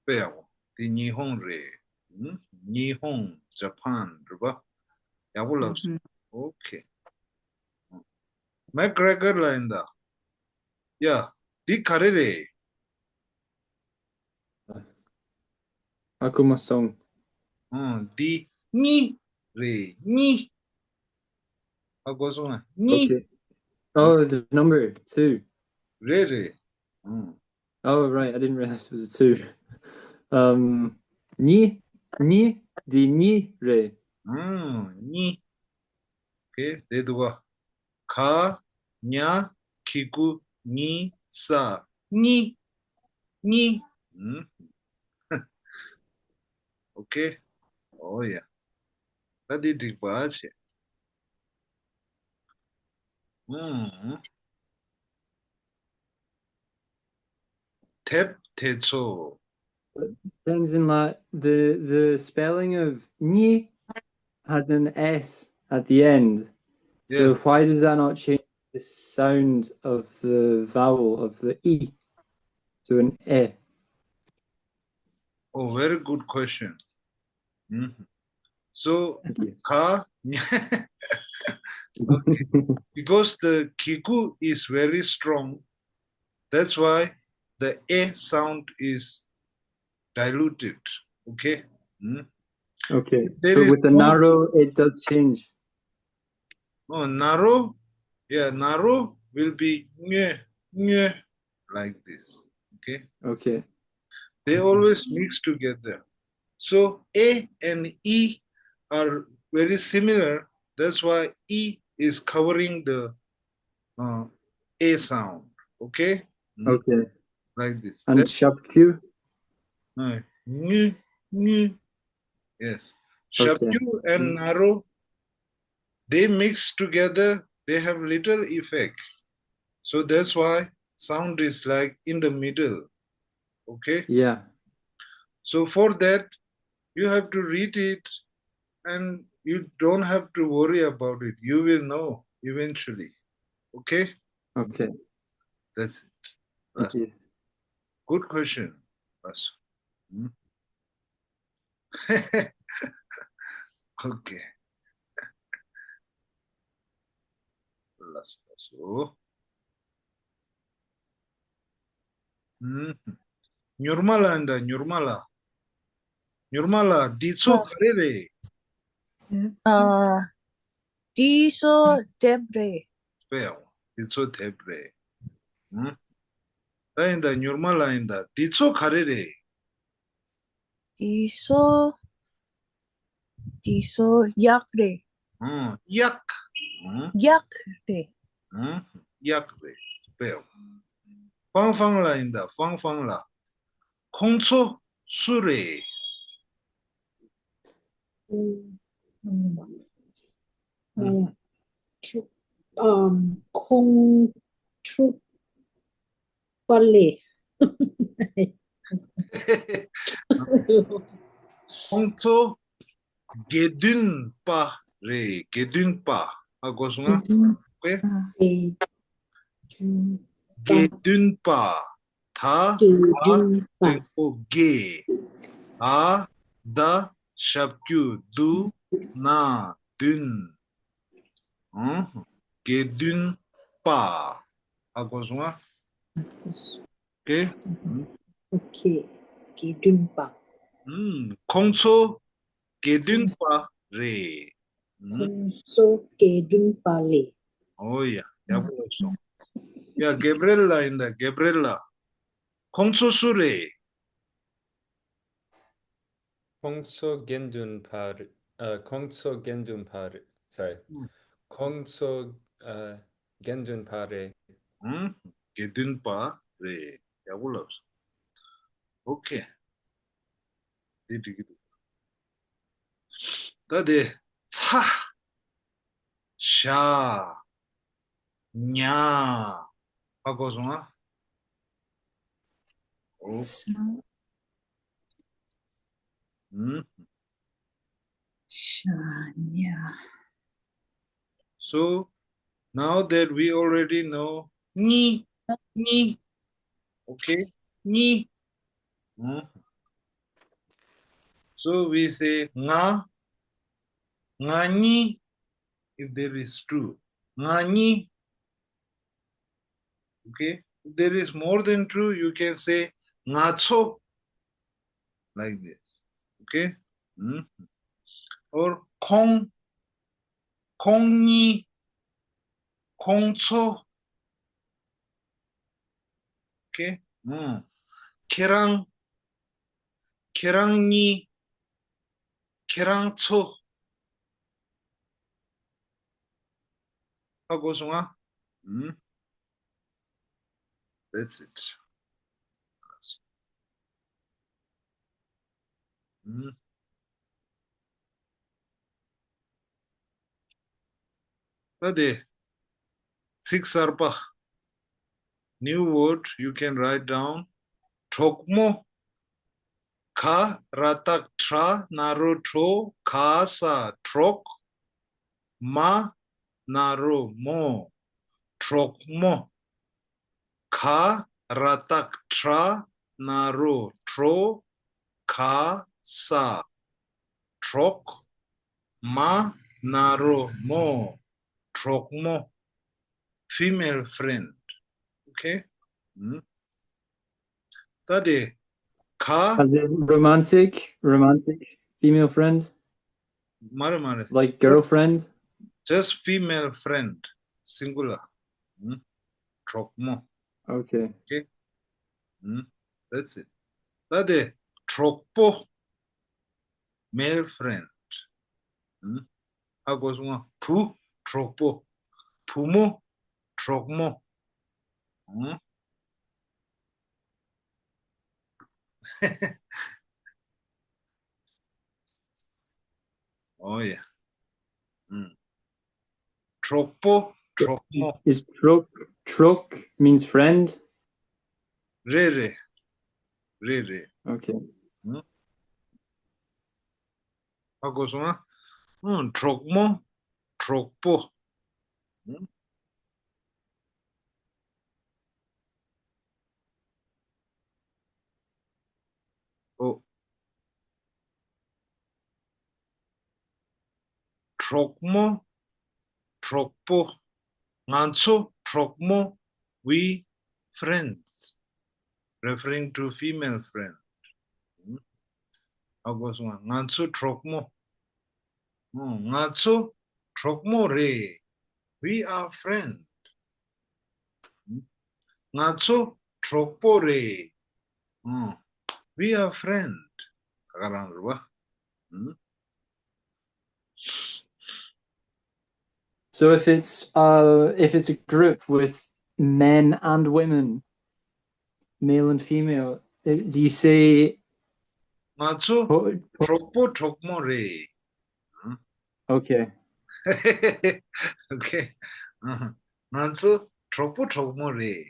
དཔེ་ཡག་པོ། འདི་ཉི་ཧོང་རེད། ཨུམ། ཉི་ཧོང་། ཇ་པན་རེད་པ། ཡག་པོ་ལབ་སོང་། ཨོ་ཁེ། མེག་གྷི་རེ་གྷར་ལ་ཡིན་ད། ཡ། འདི་ག་རེ་རེད། ཨ་ཁུ་མ་སོང་། ཨང་། འདི་གཉིས་རེད། གཉིས། ཨ། གོ་སོང་ང་། གཉིས། Okay. Oh, the number two. རེད་རེད། ཨང་། Oh, right. I didn't realize it was a two. Um, གཉིས། གཉིས། འདི་གཉིས་རེད། ཨང་། གཉིས། ཨོ་ཁེ། དེ་འདུག་ག་ག་ཉ་གི་གུ་ཉི་ས། གཉིས། གཉིས། ཨུམ། ཨོ་ཁེ། ཨོ་ཡ། ད་འདི་འགྲིག་པ་བྱས། ཨུམ། དེབ་དེ་ཚོ། Tenzin, like, the, the spelling of ཉི has an S at the end. So Yeah. why does that not change the sound of the vowel of the 이 to an 에? Oh, very good question. Mhm. So, Thank you. ཁ་ཉ། Okay. Because the གི་གུ is very strong, that's why the ཨེ་sound is diluted. Okay? Mm? Okay. There So is with the no ན་རོ, it does change. Oh, ན་རོ? Yeah, ན་རོ will be ཉོ། ཉོ། Like this. Okay? Okay. They always mix together. So A and E are very similar. That's why E is covering the uh, A sound. Okay? Mm. Okay. Like this. And That- ཞབས་ཀྱུ? Uh, ཉུ། ཉུ། Yes. Okay. ཞབས་ཀྱུ and ན་རོ, they mix together, they have little effect. So that's why sound is like in the middle. Okay? Yeah. So for that, you have to read it and you don't have to worry about it. You will know eventually. Okay? Okay. That's it. Thank That's you. Good question. That's. Hmm? Okay. ལགས་སོ། ལགས་སོ། ཨུམ། ཉོར་མ་ལ་ཡིན་ད། ཉོར་མ་ལ། ཉོར་མ་ལ། འདི་ཚོ་ག་རེ་རེད། ཨ། འདི་ཚོ་དེབ་རེད། དཔེ་ཡག་པོ། འདི་ཚོ་དེབ་རེད། ཨུམ། ད་ཡིན་ད། ཉོར་མ་ལ་ཡིན་ད། འདི་ཚོ་ག་རེ་རེད། འདི་ཚོ། འདི་ཚོ་གཡག་རེད། ཨང་། གཡག་ཨང་། གཡག་རེད། ཨང་། གཡག་རེད། དཔེ་ཡག་པོ། ཧྥང་ཧྥང་ལ་ཡིན་ད། ཧྥང་ཧྥང་ལ། ཁོང་ཚོ་སུ་རེད། ཨུམ། ཨུམ། ཨུམ། ཁོང་ཚོ་པ་ལེ། ཁོང་ཚོ་དགེ་འདུན་པ་རེད། དགེ་འདུན་པ། ཨ། གོ་སོང་ང་། དགེ་འདུན་པ། དགེ་འདུན་པ། དགེ་འདུན་པ། ད་དགེ་འདུན་པ། ད་དགེ། ཨ། ད་ཞབས་ཀྱུ་འདུ། ན། འདུན། ཨང་། དགེ་འདུན་པ། ཨ། གོ་སོང་ང་། ཨོ་ཁེ། ཨོ་ཁེ། དགེ་འདུན་པ། ཨུམ། ཁོང་ཚོ་དགེ་འདུན་པ་རེད། ཨུམ། ཁོང་ཚོ་དགེ་འདུན་པ་རེད། ཨོ་ཡ། ཡག་པོ་ལབ་སོང་། ཡ། གེབ་རེལ་ལ་ཡིན་ད། གེབ་རེལ་ལ། ཁོང་ཚོ་སུ་རེད། ཁོང་ཚོ་དགེ་འདུན་པ་རེད། ཨ། ཁོང་ཚོ་དགེ་འདུན་པ་རེད། སོ་རི། ཨུམ། ཁོང་ཚོ། ཨ། དགེ་འདུན་པ་རེད། ཨུམ། དགེ་འདུན་པ་རེད། ཡག་པོ་ལབ་སོང་། ཨོ་ཁེ། འདི་འགྲིག་གི་འདུག་ད་དེ་ཚ། ཤ། ཉ། ཧ་གོ་སོང་ཨ། ཨོ། ཚ། ཨུམ། ཤ་ཉ། So, now that we already know གཉིས། གཉིས། Okay? གཉིས། ཨུམ། So we say ང་། ང་གཉིས། If there is two, ང་གཉིས། Okay? If there is more than two, you can say ང་ཚོ། Like this. Okay? ཨུམ། Or ཁོང་། ཁོང་གཉིས། ཁོང་ཚོ། Okay? ཨུམ། ཁྱེད་རང་། ཁྱེད་རང་གཉིས། ཁྱེད་རང་ཚོ། ཧ་གོ་སོང་ཨ། ཨུམ། That's it. ཨུམ། ད་དེ། ཚིག་གསར་པ། New word you can write down. གྲོགས་མོ། ག་ར་བཏགས་གྲ། ན་རོ་གྲོ། ག་ས་གྲོགས། མ་ན་རོ་མོ། གྲོགས་མོ། ག་ར་བཏགས་གྲ། ན་རོ་གྲོ། ག་ས་གྲོགས། མ་ན་རོ་མོ། གྲོགས་མོ། Female friend. Okay? ཨུམ། ད་དེ། ག As in romantic, romantic female friend, མ་རེད་མ་རེད། Like girlfriend? Just female friend, singular. ཨུམ། གྲོགས་མོ། Okay. Okay? ཨུམ། That's it. ད་དེ། གྲོགས་པོ། Male friend. ཨུམ། ཧ་གོ་སོང་ང་། བུ། གྲོགས་པོ། བུ་མོ། གྲོགས་མོ། ཨུམ། Oh yeah. ཨུམ། གྲོགས་པོ། གྲོགས་མོ། Is གྲོགས, གྲོགས་means friend? རེད་རེད། རེད་རེད། Okay. ཨུམ། ཧ་གོ་སོང་ང་། ཨུམ། གྲོགས་མོ། གྲོགས་པོ། ཨུམ། ཨོ། གྲོགས་མོ། གྲོགས་པོ། ང་ཚོ་གྲོགས་མོ། We friends. Referring to female friend. ཨུམ། ཧ་གོ་སོང་ང་། ང་ཚོ་གྲོགས་མོ། ཨུམ། ང་ཚོ་གྲོགས་མོ་རེད། We are friend. ང་ཚོ་གྲོགས་པོ་རེད། ཨུམ། We are friend. ད་ག་རང་རེད་པ། ཨུམ། So if it's, uh, if it's a group with men and women, male and female, uh, do you say ང་ཚོ་གྲོགས་པོ་གྲོགས་མོ་རེད། Okay. Okay. ང་ཚོ་གྲོགས་པོ་གྲོགས་མོ་རེད།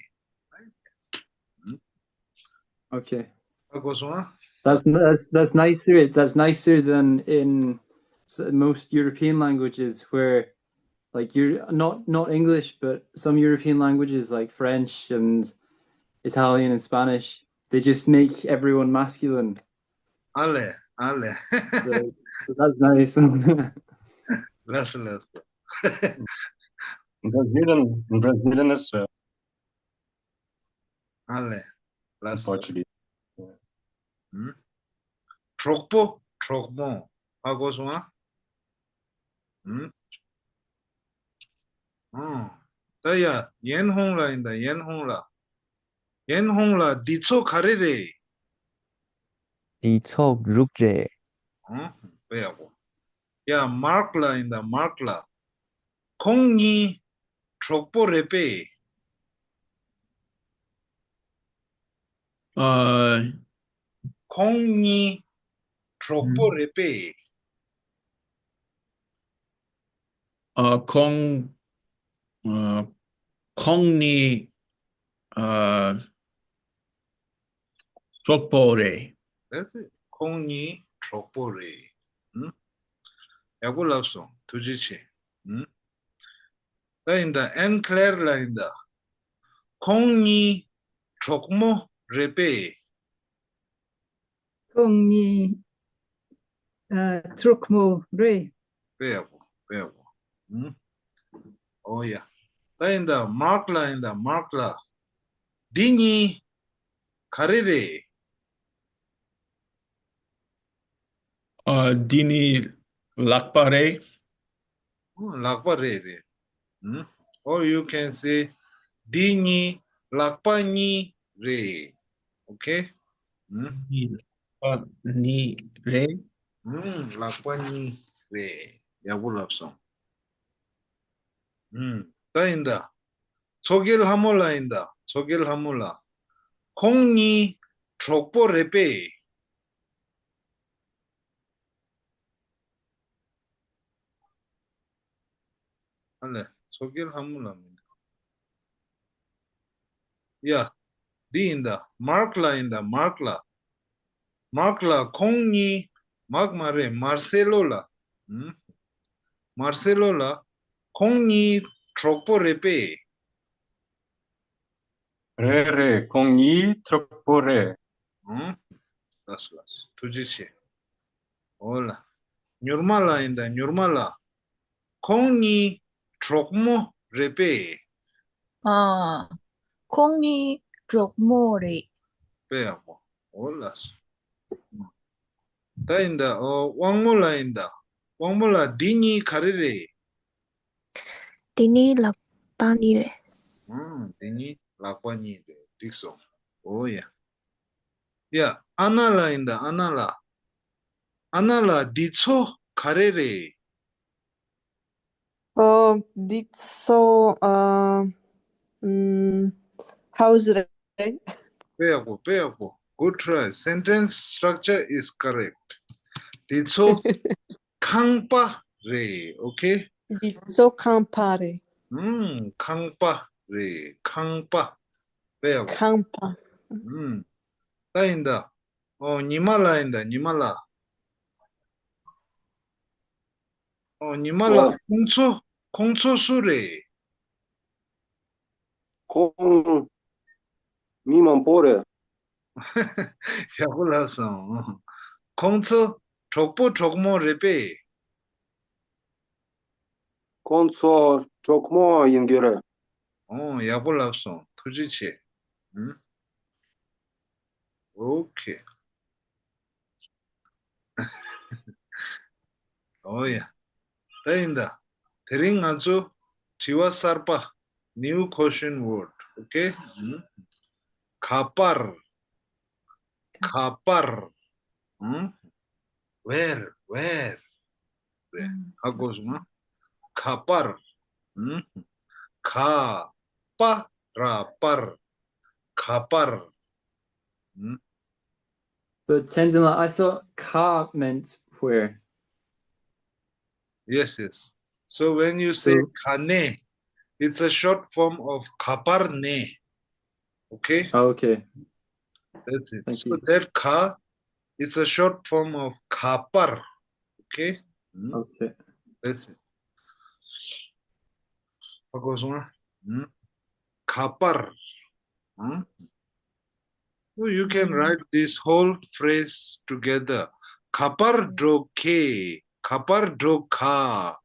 Okay. ཧ་གོ་སོང་ཨ། That's, that's, that's nicer. That's nicer than in s- most European languages where, like, you're not, not English, but some European languages like French and Italian and Spanish, they just make everyone masculine. ཨ་ལེ། ཨ་ལེ། So, so that's nice. ལགས་སོ། ལགས་སོ། Brazilian, Brazilian as well. ཨ་ལེ། ལགས་སོ། Portuguese. ཨུམ། གྲོགས་པོ་གྲོགས་མོ། ཧ་གོ་སོང་ཨ། ཨུམ། ཨོ། ད་ཡ། ཡན་ཧུང་ལ་ཡིན་ད། ཡན་ཧུང་ལ། ཡན་ཧུང་ལ། འདི་ཚོ་ག་རེ་རེད། འདི་ཚོ་རུག་རེད། ཨང་། དཔེ་ཡག་པོ། ཡ། མཱརྐ་ལ་ཡིན་ད། མཱརྐ་ལ། ཁོང་གཉིས་གྲོགས་པོ་རེད་པས། ཨ། ཁོང་གཉིས་གྲོགས་པོ་རེད་པས། ཨ། ཁོང་། ཨ། ཁོང་གཉིས། ཨ། གྲོགས་པོ་རེད། That's it. ཁོང་གཉིས་གྲོགས་པོ་རེད། ཨུམ། ཡག་པོ་ལབ་སོང་། ཐུགས་རྗེ་ཆེ། ཨུམ། ད་ཡིན་ད། ཨན་ཁི་ལེར་ལ་ཡིན་ད། ཁོང་གཉིས་གྲོགས་མོ་རེད་པས། ཁོང་གཉིས་ཨ། གྲོགས་མོ་རེད། དཔེ་ཡག་པོ། དཔེ་ཡག་པོ། ཨུམ། ཨོ་ཡ། ད་ཡིན་ད། མཱརྐ་ལ་ཡིན་ད། མཱརྐ་ལ། འདི་གཉིས་ག་རེ་རེད། ཨ། འདི་ནི་ལག་པ་རེད། ལག་པ་རེད། རེད། ཨུམ། Or you can say འདི་གཉིས་ལག་པ་གཉིས་རེད། ཨོ་ཁེ། ཨུམ། འདི་ལག་པ་གཉིས་རེད། ཨུམ། ལག་པ་གཉིས་རེད། ཡག་པོ་ལབ་སོང་། ཨུམ། ད་ཡིན་ད། མཚོ་རྒྱལ་ལྷ་མོ་ལ་ཡིན་ད། མཚོ་རྒྱལ་ལྷ་མོ་ལ། ཁོང་གཉིས་གྲོགས་པོ་རེད་པས། ཨ་ལས། མཚོ་རྒྱལ་ལྷ་མོ་ལ་མི་འདུག་ཡ། འདི་ཡིན་ད། མཱརྐ་ལ་ཡིན་ད། མཱརྐ་ལ། མཱརྐ་ལ། ཁོང་གཉིས། མཱརྐ་མ་རེད། མར་སེ་ལོ་ལ། ཨུམ། མར་སེ་ལོ་ལ། ཁོང་གཉིས་གྲོགས་པོ་རེད་པས། རེད་རེད། ཁོང་གཉིས་གྲོགས་པོ་རེད། ཨུམ། ལགས་སོ། ལགས་སོ། ཐུགས་རྗེ་ཆེ། འོ་ལ། མྱུར་མ་ལ་ཡིན་ད། མྱུར་མ་ལ། ཁོང་གཉིས་གྲོགས་མོ་རེད་པས། ཨ། ཁོང་གཉིས་གྲོགས་མོ་རེད། དཔེ་ཡག་པོ། འོ་ལགས་སོ། ད་ཡིན་ད། ཨོ། དབང་མོ་ལ་ཡིན་ད། དབང་མོ་ལ། འདི་གཉིས་ག་རེ་རེད། འདི་ནི་ལག་པ་གཉིས་རེད། ཨང་། འདི་གཉིས་ལག་པ་གཉིས་རེད། འགྲིག་སོང་། འོ་ཡ། ཡ། ཨ་ན་ལ་ཡིན་ད། ཨ་ན་ལ། ཨ་ན་ལ། འདི་ཚོ་ག་རེ་རེད། ཨོ། འདི་ཚོ་ཨ། ཨམ། ཧའུ་སི་རེད། དཔེ་ཡག་པོ། དཔེ་ཡག་པོ། Good try. Sentence structure is correct. འདི་ཚོ་ཁང་པ་རེད། ཨོ་ཁེ། འདི་ཚོ་ཁང་པ་རེད། ཨུམ། ཁང་པ་རེད། ཁང་པ། དཔེ་ཡག་པོ། ཁང་པ། ཨུམ། ད་ཡིན་ད། ཨོ། ཉི་མ་ལ་ཡིན་ད། ཉི་མ་ལ། ཨོ། ཉི་མ་ལ། ཨོ། ཁོང་ཚོ། ཁོང་ཚོ་སུ་རེད། ཁོང་མི་མང་པོ་རེད། ཡག་པོ་ལབ་སོང་། ཁོང་ཚོ་གྲོགས་པོ་གྲོགས་མོ་རེད་པས། ཁོང་ཚོ་གྲོགས་མོ་ཡིན་གྱི་རེད། ཨོ། ཡག་པོ་ལབ་སོང་། ཐུགས་རྗེ་ཆེ། ཨུམ། ཨོ་ཁེ། ཨོ་ཡ། ད་ཡིན་ད། དེ་རིང་ང་ཚོ་དྲི་བ་གསར་པ། New question word. Okay? ཨུམ། ག་པར། ག་པར། ཨུམ། Where? Where? རེད། ཧ་གོ་སོང་ང་། ག་པར། ཨུམ། ག་པ་ར་པར། ག་པར། ཨུམ། But Tenzin, I thought ག meant where. Yes, yes. So when you say ག་ནས, it's a short form of ག་པར་ནས. Okay? Oh, okay. That's it. Thank So you. that ག is a short form of ག་པར. Okay? ཨུམ། Okay. That's it. ཧ་གོ་སོང་ང་། ཨུམ། ག་པར། ཨུམ། So you can write this whole phrase together. ག་པར་འགྲོ་གི། ག་པར་འགྲོ་ག།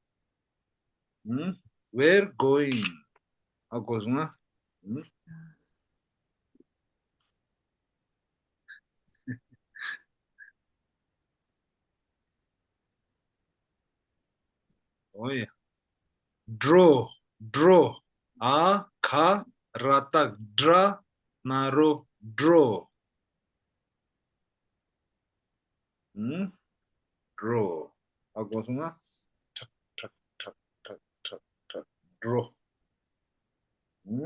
ཨུམ། Where going? ཧ་གོ་སོང་ང་། ཨུམ། ཨོ་ཡ། འགྲོ། འགྲོ། ཨ་ཁ་ར་བཏགས་སྒྲ། ན་རོ་སྒྲོ། ཨུམ། སྒྲོ། ཧ་གོ་སོང་ང་། ཁྲག་ཁྲག་ཁྲག་ཁྲག་ཁྲག་ཁྲག་སྒྲོ། ཨུམ།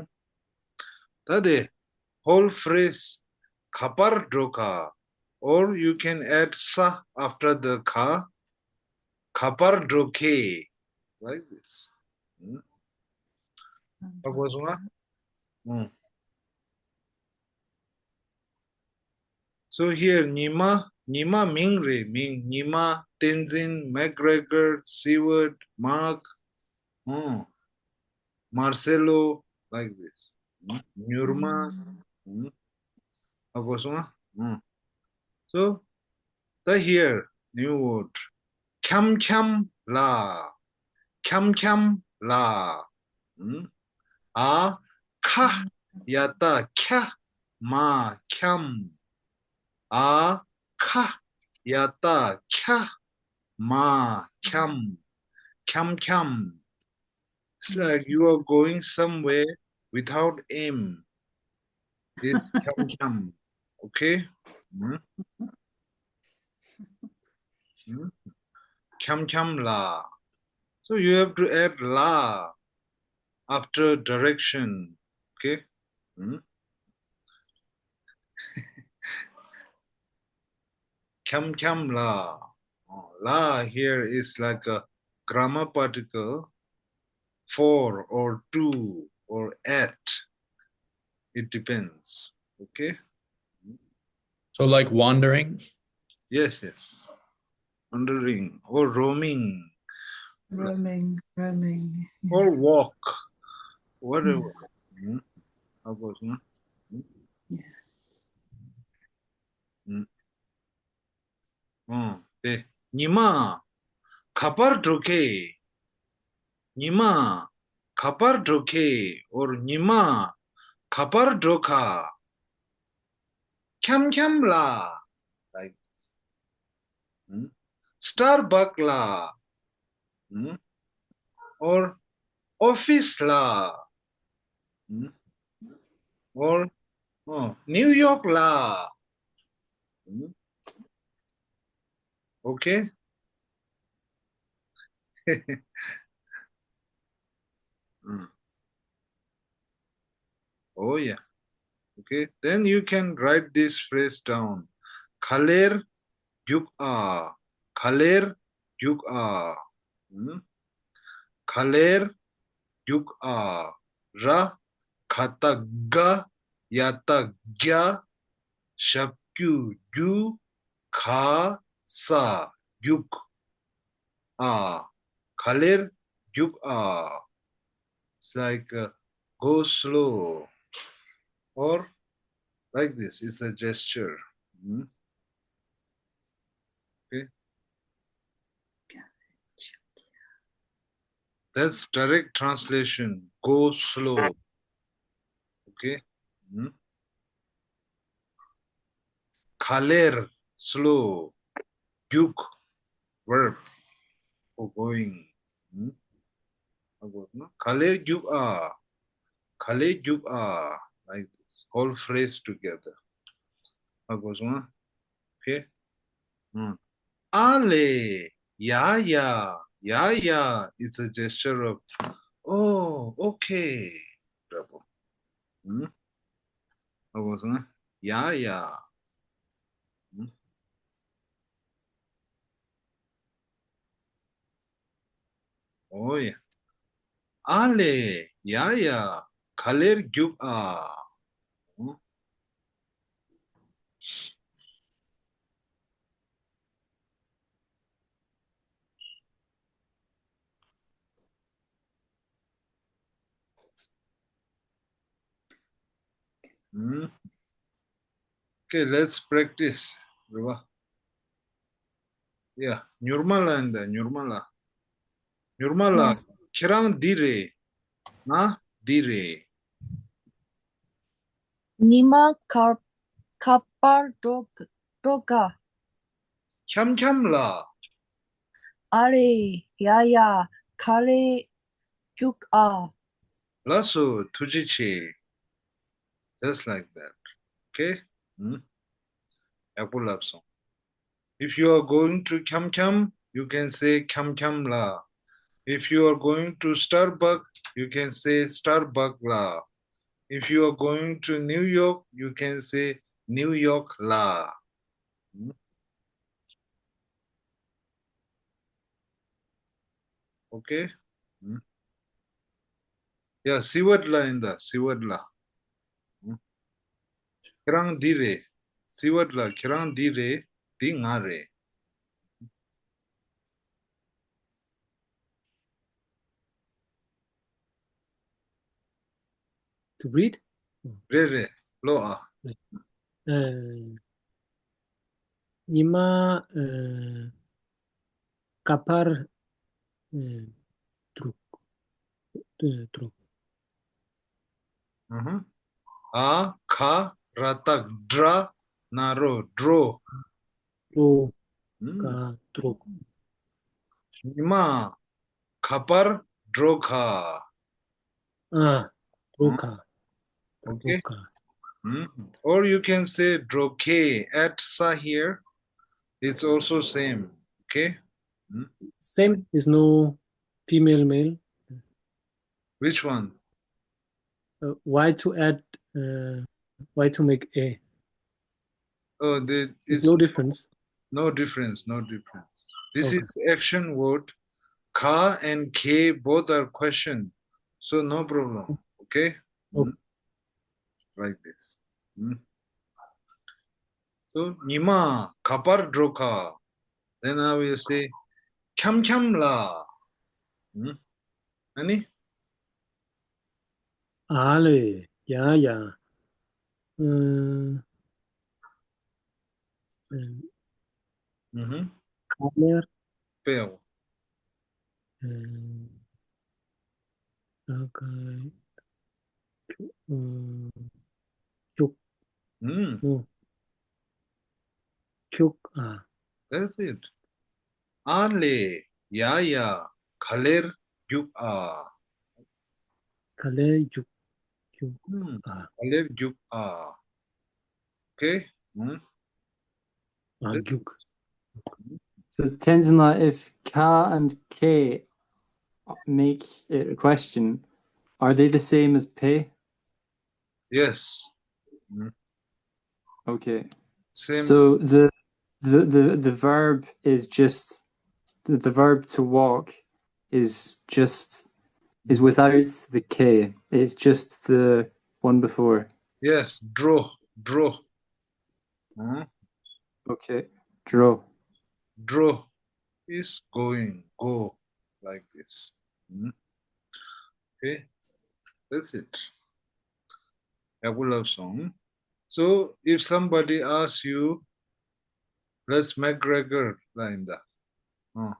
ད་དེ་whole phrase ག་པར་འགྲོ་ག or you can add ས after the ག་ག་པར་འགྲོ་གི like this. ཨུམ། ཧ་གོ་སོང་ང་། ཨུམ། So here ཉི་མ། ཉི་མ་མིང་རེད། མིང་། ཉི་མ། བསྟན་འཛིན། མེག་རེ་གར། སི་ཝར་ཌི། མཱག་ཨུམ། མར་སེ་ལོ། like this. ཨུམ། མྱུར་མ། ཨུམ། ཧ་གོ་སོང་ང་། ཨུམ། So ད་here new word. འཁྱམ་འཁྱམ་ལ། འཁྱམ་འཁྱམ་ལ། ཨུམ། ཨ་ཁ་ཡ་བཏགས་འཁྱ། མ་འཁྱམ། ཨ་ཁ་ཡ་བཏགས་འཁྱ། མ་འཁྱམ། འཁྱམ་འཁྱམ། It's like you are going somewhere without aim. It's འཁྱམ་འཁྱམ། Okay? ཨུམ། ཨུམ། འཁྱམ་འཁྱམ་ལ། So you have to add ལ after direction. Okay? ཨུམ། འཁྱམ་འཁྱམ་ལ། ལ། Here is like a grammar particle, for or to or at. It depends. Okay? So, like, wandering? Yes, yes. Wandering or roaming. Roaming, roaming. Or walk. Whatever. ཨུམ། ཧ་གོ་སོང་ང་། ཨུམ། ཨུམ། དེ། ཉི་མ་ག་པར་འགྲོ་གི། ཉི་མ་ག་པར་འགྲོ་གི or ཉི་མ་ག་པར་འགྲོ་ག་འཁྱམ་འཁྱམ་ལ། Like this. ཨུམ། སི་ཊར་བྷག་ལ། ཨུམ། Or office ལ། ཨུམ། Or ཨོ། ནིའུ་ཡོག་ལ། ཨུམ། Okay? ཨུམ། Oh yeah. Okay, then you can write this phrase down. ག་ལེར་རྒྱུག་ཨ། ག་ལེར་རྒྱུག་ཨ། ཨུམ། ག་ལེར་རྒྱུག་ཨ། ར་ག་བཏགས་རྒ། ཡ་བཏགས་རྒྱ། ཞབས་ཀྱུ་རྒྱུ། ག་ས་རྒྱུག་ཨ། ག་ལེར་རྒྱུག་ཨ། It's like, uh, go slow or like this. It's a gesture. Hmm? Okay. That's direct translation. Go slow. Okay. Hmm? ག་ལེར། Slow. རྒྱུག། Verb for going. ཧ་གོ་སོང་ན། ག་ལེར་རྒྱུག་ཨ། ག་ལེར་རྒྱུག་ཨ། Like this. Whole phrase together. ཧ་གོ་སོང་ན། Okay. ཨ་ལེ། ཡ་ཡ། ཡ་ཡ། It's a gesture of, oh, okay. འདྲ་པོ། ཧ་གོ་སོང་ན། ཡ་ཡ། ཨོ་ཡ། ཨ་ལེ། ཡ་ཡ། ག་ལེར་རྒྱུག་ཨ། ཨུམ། Okay, let's practice. རེད་བ། ཡ། མྱུར་མ་ལ་ཡིན་ད། མྱུར་མ་ལ། མྱུར་མ་ལ། ང་། ཁྱེད་རང་འདི་རེད། ང་འདི་རེད། ཉི་མ་ག་ག་པར་འགྲོ་འགྲོ་ག་འཁྱམ་འཁྱམ་ལ། ཨ་རེ། ཡ་ཡ། ག་ལེར་རྒྱུག་ཨ། ལགས་སོ། ཐུགས་རྗེ་ཆེ། Just like that. Okay? ཡག་པོ་ལབ་སོང་། If you are going to Khyam Khyam, you can say Khyam Khyam la. If you are going to Starbucks, you can say Starbucks la. If you are going to New York, you can say New York la. Okay? Yeah, Siwat la in the Siwat la. ཁྱེད་རང་འདི་རེད། Siwat la, ཁྱེད་རང་འདི་རེད། འདི་ང་རེད། To read? རེད་རེད། ཀློག་ཨ། ཉི་མ་ཁ་པར་དྲུག་དྲུག་ཨ་ཁ་ར་བཏགས་སྒྲ་ན་རོ་དྲུག་དྲུག་ཉི་མ་ཁ་པར་དྲུག་ཁ། ཨ་དྲུག་ཁ། Okay. Or you can say དྲུག་ཁ. Add sa here. It's also same. Okay. Same is no female male. Which one? Uh, why to add, uh, why to make a? Oh, the, it's no difference. No difference, no difference. This okay. Is action word. Ka and ke both are question. So no problem. Okay? Okay. Like this. So, ཉི་མ་ག་པར་འགྲོ་ག། Then I will say, ཁྱམ་ཁྱམ་ལ། ཨ་ནི། ཨ་ལེ། ཡ་ཡ། ཨུམ། ག་ལེར། དཔེ། ཨུམ། ཨ་ཀ་ཨུམ། ཁྱུག་ཨུམ། ཁྱུག་ཨ། That's it. ཨ་ལེ། ཡ་ཡ། ག་ལེར་རྒྱུག་ཨ། ག་ལེར་རྒྱུག་རྒྱུག་ཨ། ག་ལེར་རྒྱུག་ཨ། Okay? ཨ་རྒྱུག So, Tenzin, if ka and ke make it a question, are they the same as pe? Yes. Okay. Same. So the the the, the verb is just the, the verb to walk is just is without the k. It's just the one before. Yes, draw, draw. Okay. Draw. Draw is going, go, like this. Okay, that's it. ཡག་པོ་ལབ་སོང་། So if somebody asks you, let's McGregor ལ་ཡིན་ད། ཨ།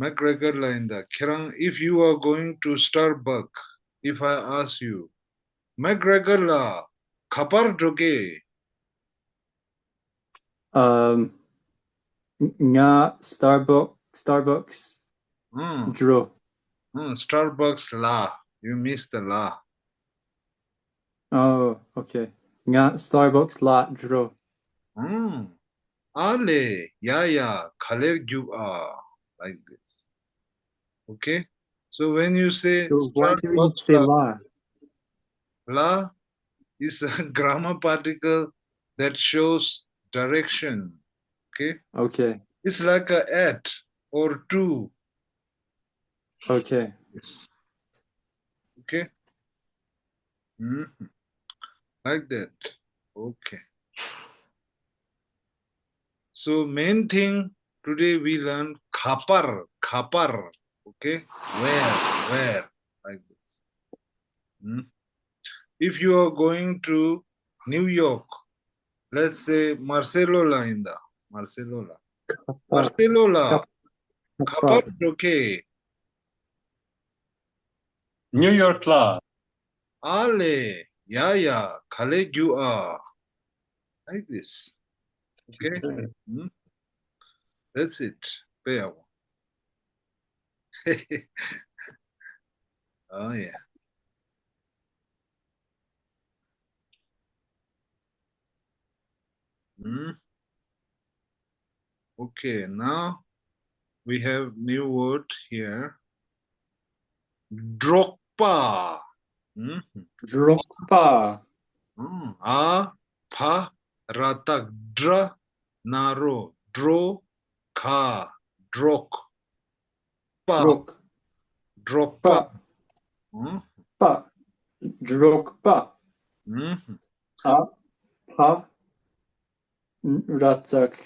McGregor ལ་ཡིན་ད། ཁྱེད་རང་if you are going to Starbucks, if I ask you, McGregor ལ་ག་པར་འགྲོ་གི། Um, ང་Starbucks Starbucks འགྲོ། Starbucks ལ། You missed the ལ། Oh, okay. ང་Starbucks ལ་འགྲོ། ཨ་ལེ། ཡ་ཡ། ག་ལེར་རྒྱུག་ཨ། Like this. Okay? So when you say So why do you say Starbucks ལ། ལ is a grammar particle that shows direction. Okay? Okay. It's like a at or to. Okay. Yes. Okay? Mhm. Like that. Okay. So main thing today we learn ག་པར། ག་པར། Okay? Where? Where? Like this. Hmm? If you are going to New York, let's say Marcelo ལ་ཡིན་ད། Marcelo ལ། Marcelo ལ་ག་པར་འགྲོ་གི། New York ལ། ཨ་ལེ། ཡ་ཡ། ག་ལེར་རྒྱུག་ཨ། Like this. Okay? Hmm? That's it. དཔེ་ཡག་པོ། Oh yeah. ཨུམ། Okay, now we have new word here. འབྲོག་པ། ཨུམ། འབྲོག་པ། ཨུམ། ཨ་བ་ར་བཏགས་འབྲ། ན་རོ་འབྲོ། ག་འབྲོག་པ། འབྲོག་འབྲོག་པ། པ། ཨུམ། པ། འབྲོག་པ། ཨུམ། ཨ་བ་ར་བཏགས་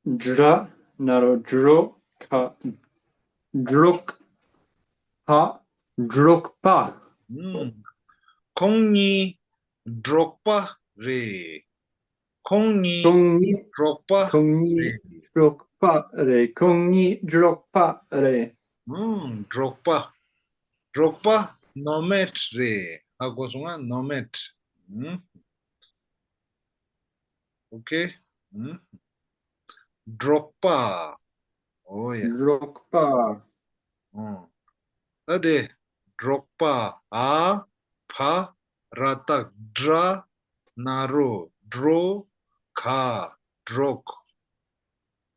འབྲ། ན་རོ་འབྲོ། ག་འབྲོག་ག་འབྲོག་པ། ཨུམ། ཁོང་གཉིས་འབྲོག་པ་རེད། ཁོང་གཉིས་ཁོང་གཉིས་འབྲོག་པ་ཁོང་གཉིས་རེད། འབྲོག་པ་རེད། ཁོང་གཉིས་འབྲོག་པ་རེད། ཨུམ། འབྲོག་པ། འབྲོག་པ་ནོ་མེཌ་རེད། ཧ་གོ་སོང་ང་། ནོ་མེཌ། ཨུམ། Okay. ཨུམ། འབྲོག་པ། Oh yeah. འབྲོག་པ། ཨུམ། ད་དེ་འབྲོག་པ། ཨ་བ་ར་བཏགས་འབྲ། ན་རོ་འབྲོ། ག་འབྲོག་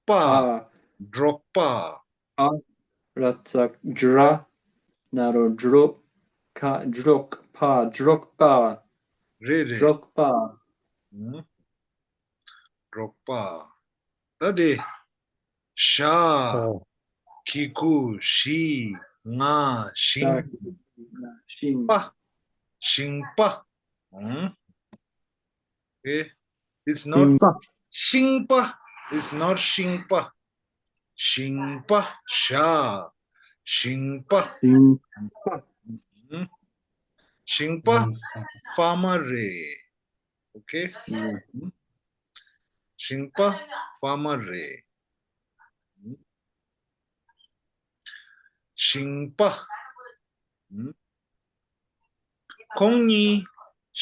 པ། ཨ། འབྲོག་པ། ཨ་ར་བཏགས་འབྲ། ན་རོ་འབྲོ། ག་འབྲོག་པ། འབྲོག་པ། རེད་རེད། འབྲོག་པ། ཨུམ། འབྲོག་པ། ད་དེ། ཞ། ཨོ། གི་གུ་ཞི། ང་ཞ། ཞིང་། ཞིང་། པ། ཞིང་པ། ཨུམ། Okay. It's not ཤིང་པ། ཤིང་པ། It's not ཤིང་པ། ཞིང་པ། ཞ། ཞིང་པ། ཤིང་པ། ཨུམ། ཤིང་པ། ཨུམ། ཕ་མ་རེད། Okay. ཨུམ། ཤིང་པ་ཕ་མ་རེད། ཤིང་པ། ཁོང་གཉིས་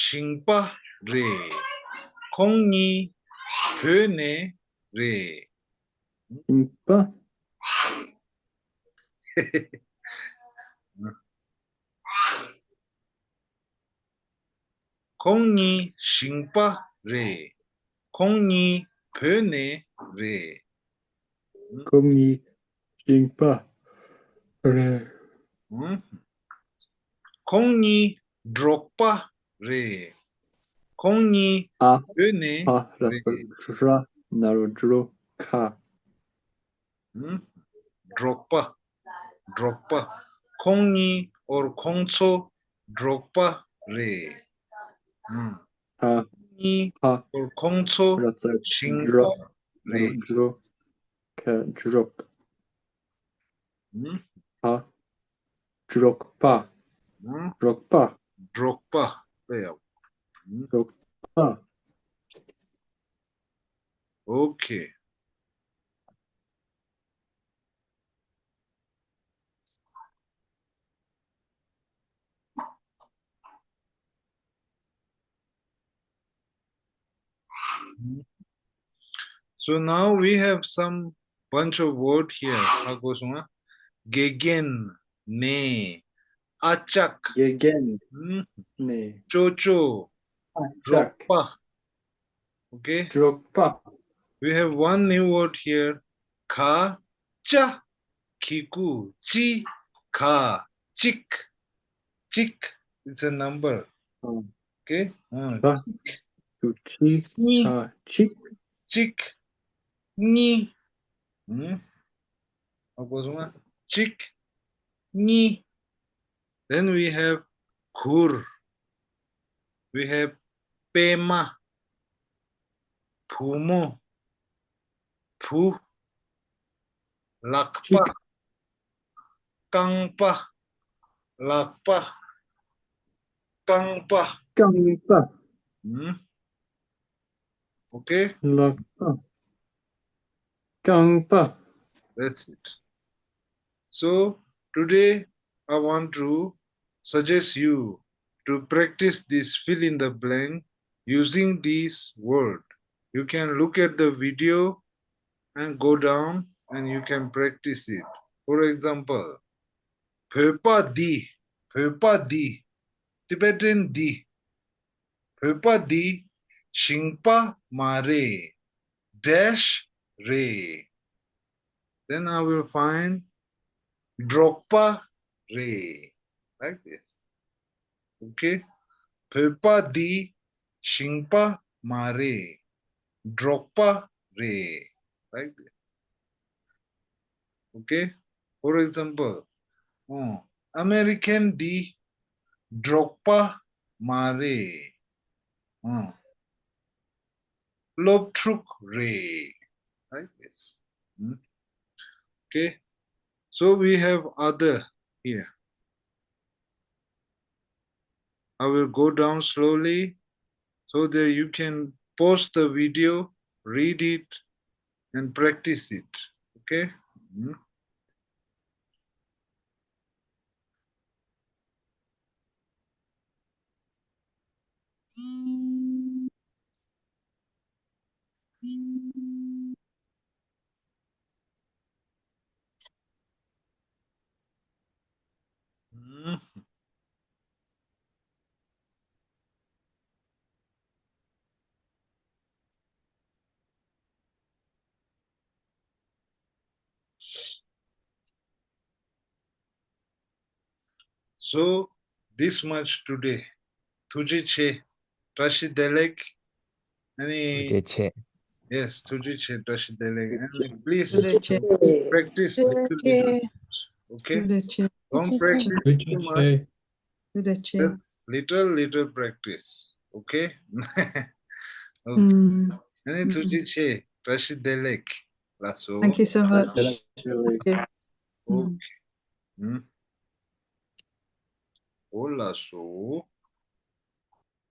ཤིང་པ་རེད། ཁོང་གཉིས་བོད་ནས་རེད། ཤིང་པ། ཁོང་གཉིས་ཤིང་པ་རེད། ཁོང་གཉིས་བོད་ནས་རེད། ཁོང་གཉིས་ཤིང་པ་རེད། ཨུམ། ཁོང་གཉིས་འབྲོག་པ་རེད། ཁོང་གཉིས་ཨ་བོད་ནས་ཕ་ར་རེད། བཏགས་ར། ན་རོ་འབྲོ། ཁ། ཨུམ། འབྲོག་པ། འབྲོག་པ། ཁོང་གཉིས་or ཁོང་ཚོ་འབྲོག་པ་རེད། ཨུམ། ཧ། གཉིས་ཧ། or ཁོང་ཚོ་ར་བཏགས་ཤིང་ར། པ་རེད། འབྲོ། ཁ་འབྲོག་ཨུམ། ཧ། འབྲོག་པ། ཨུམ། འབྲོག་པ། འབྲོག་པ། དཔེ་ཡག་པོ། འབྲོག་པ། Okay. So now we have some bunch of word here. ཧ་གོ་སོང་ང་། དགེ་རྒན། ནས། ཨ་ཅག་དགེ་རྒན། ཨུམ། ནས། ཅོ་ཅོ། ཨ་ཅག་འབྲོག་པ། Okay. འབྲོག་པ། We have one new word here. ག་ཅ། གི་གུ་ཅི། ག་གཅིག་གཅིག It's a number. ཨང་། Okay. ཨང་། ག་གཅིག་གཅིག་གཉིས། ག་གཅིག་གཅིག་གཉིས། ཨང་། ཧ་གོ་སོང་ང་། གཅིག་གཉིས། Then we have གུར། We have པད་མ། བུ་མོ། བུ། ལག་པ། གཅིག་རྐང་པ། ལག་པ། རྐང་པ། རྐང་པ། ཨུམ། Okay. ལག་པ། རྐང་པ། That's it. So today I want to suggest you to practice this fill in the blank using this word. You can look at the video and go down and you can practice it. For example, བོད་པ་འདི། བོད་པ་འདི། Tibetan འདི། བོད་པ་འདི། ཞིང་པ་མ་རེད། dash རེད། Then I will find འབྲོག་པ་རེད། Like this. Okay. བོད་པ་འདི་ཞིང་པ་མ་རེད། འབྲོག་པ་རེད། Like this. Okay. For example, ཨ་མེ་རི་ཁན་འདི་འབྲོག་པ་མ་རེད། ཨ། སློབ་ཕྲུག་རེད། Like this. Hmm? Okay. So we have other here. I will go down slowly so that you can pause the video, read it, and practice it. Okay? Hmm? So, this much today. ཐུགས་རྗེ་ཆེ། བཀྲ་ཤིས་བདེ་ལེགས། ཨ་ནི། ཐུགས་རྗེ་ཆེ། Yes, ཐུགས་རྗེ་ཆེ། བཀྲ་ཤིས་བདེ་ལེགས། And please ཐུགས་རྗེ་ཆེ། Practice little bit. Okay? Don't practice too much. Just little, little practice. Okay? Okay. ཨ་ནི་ཐུགས་རྗེ་ཆེ། བཀྲ་ཤིས་བདེ་ལེགས། ལགས་སོ། Thank you so much. Okay. Okay. ཨོ་ལགས་སོ།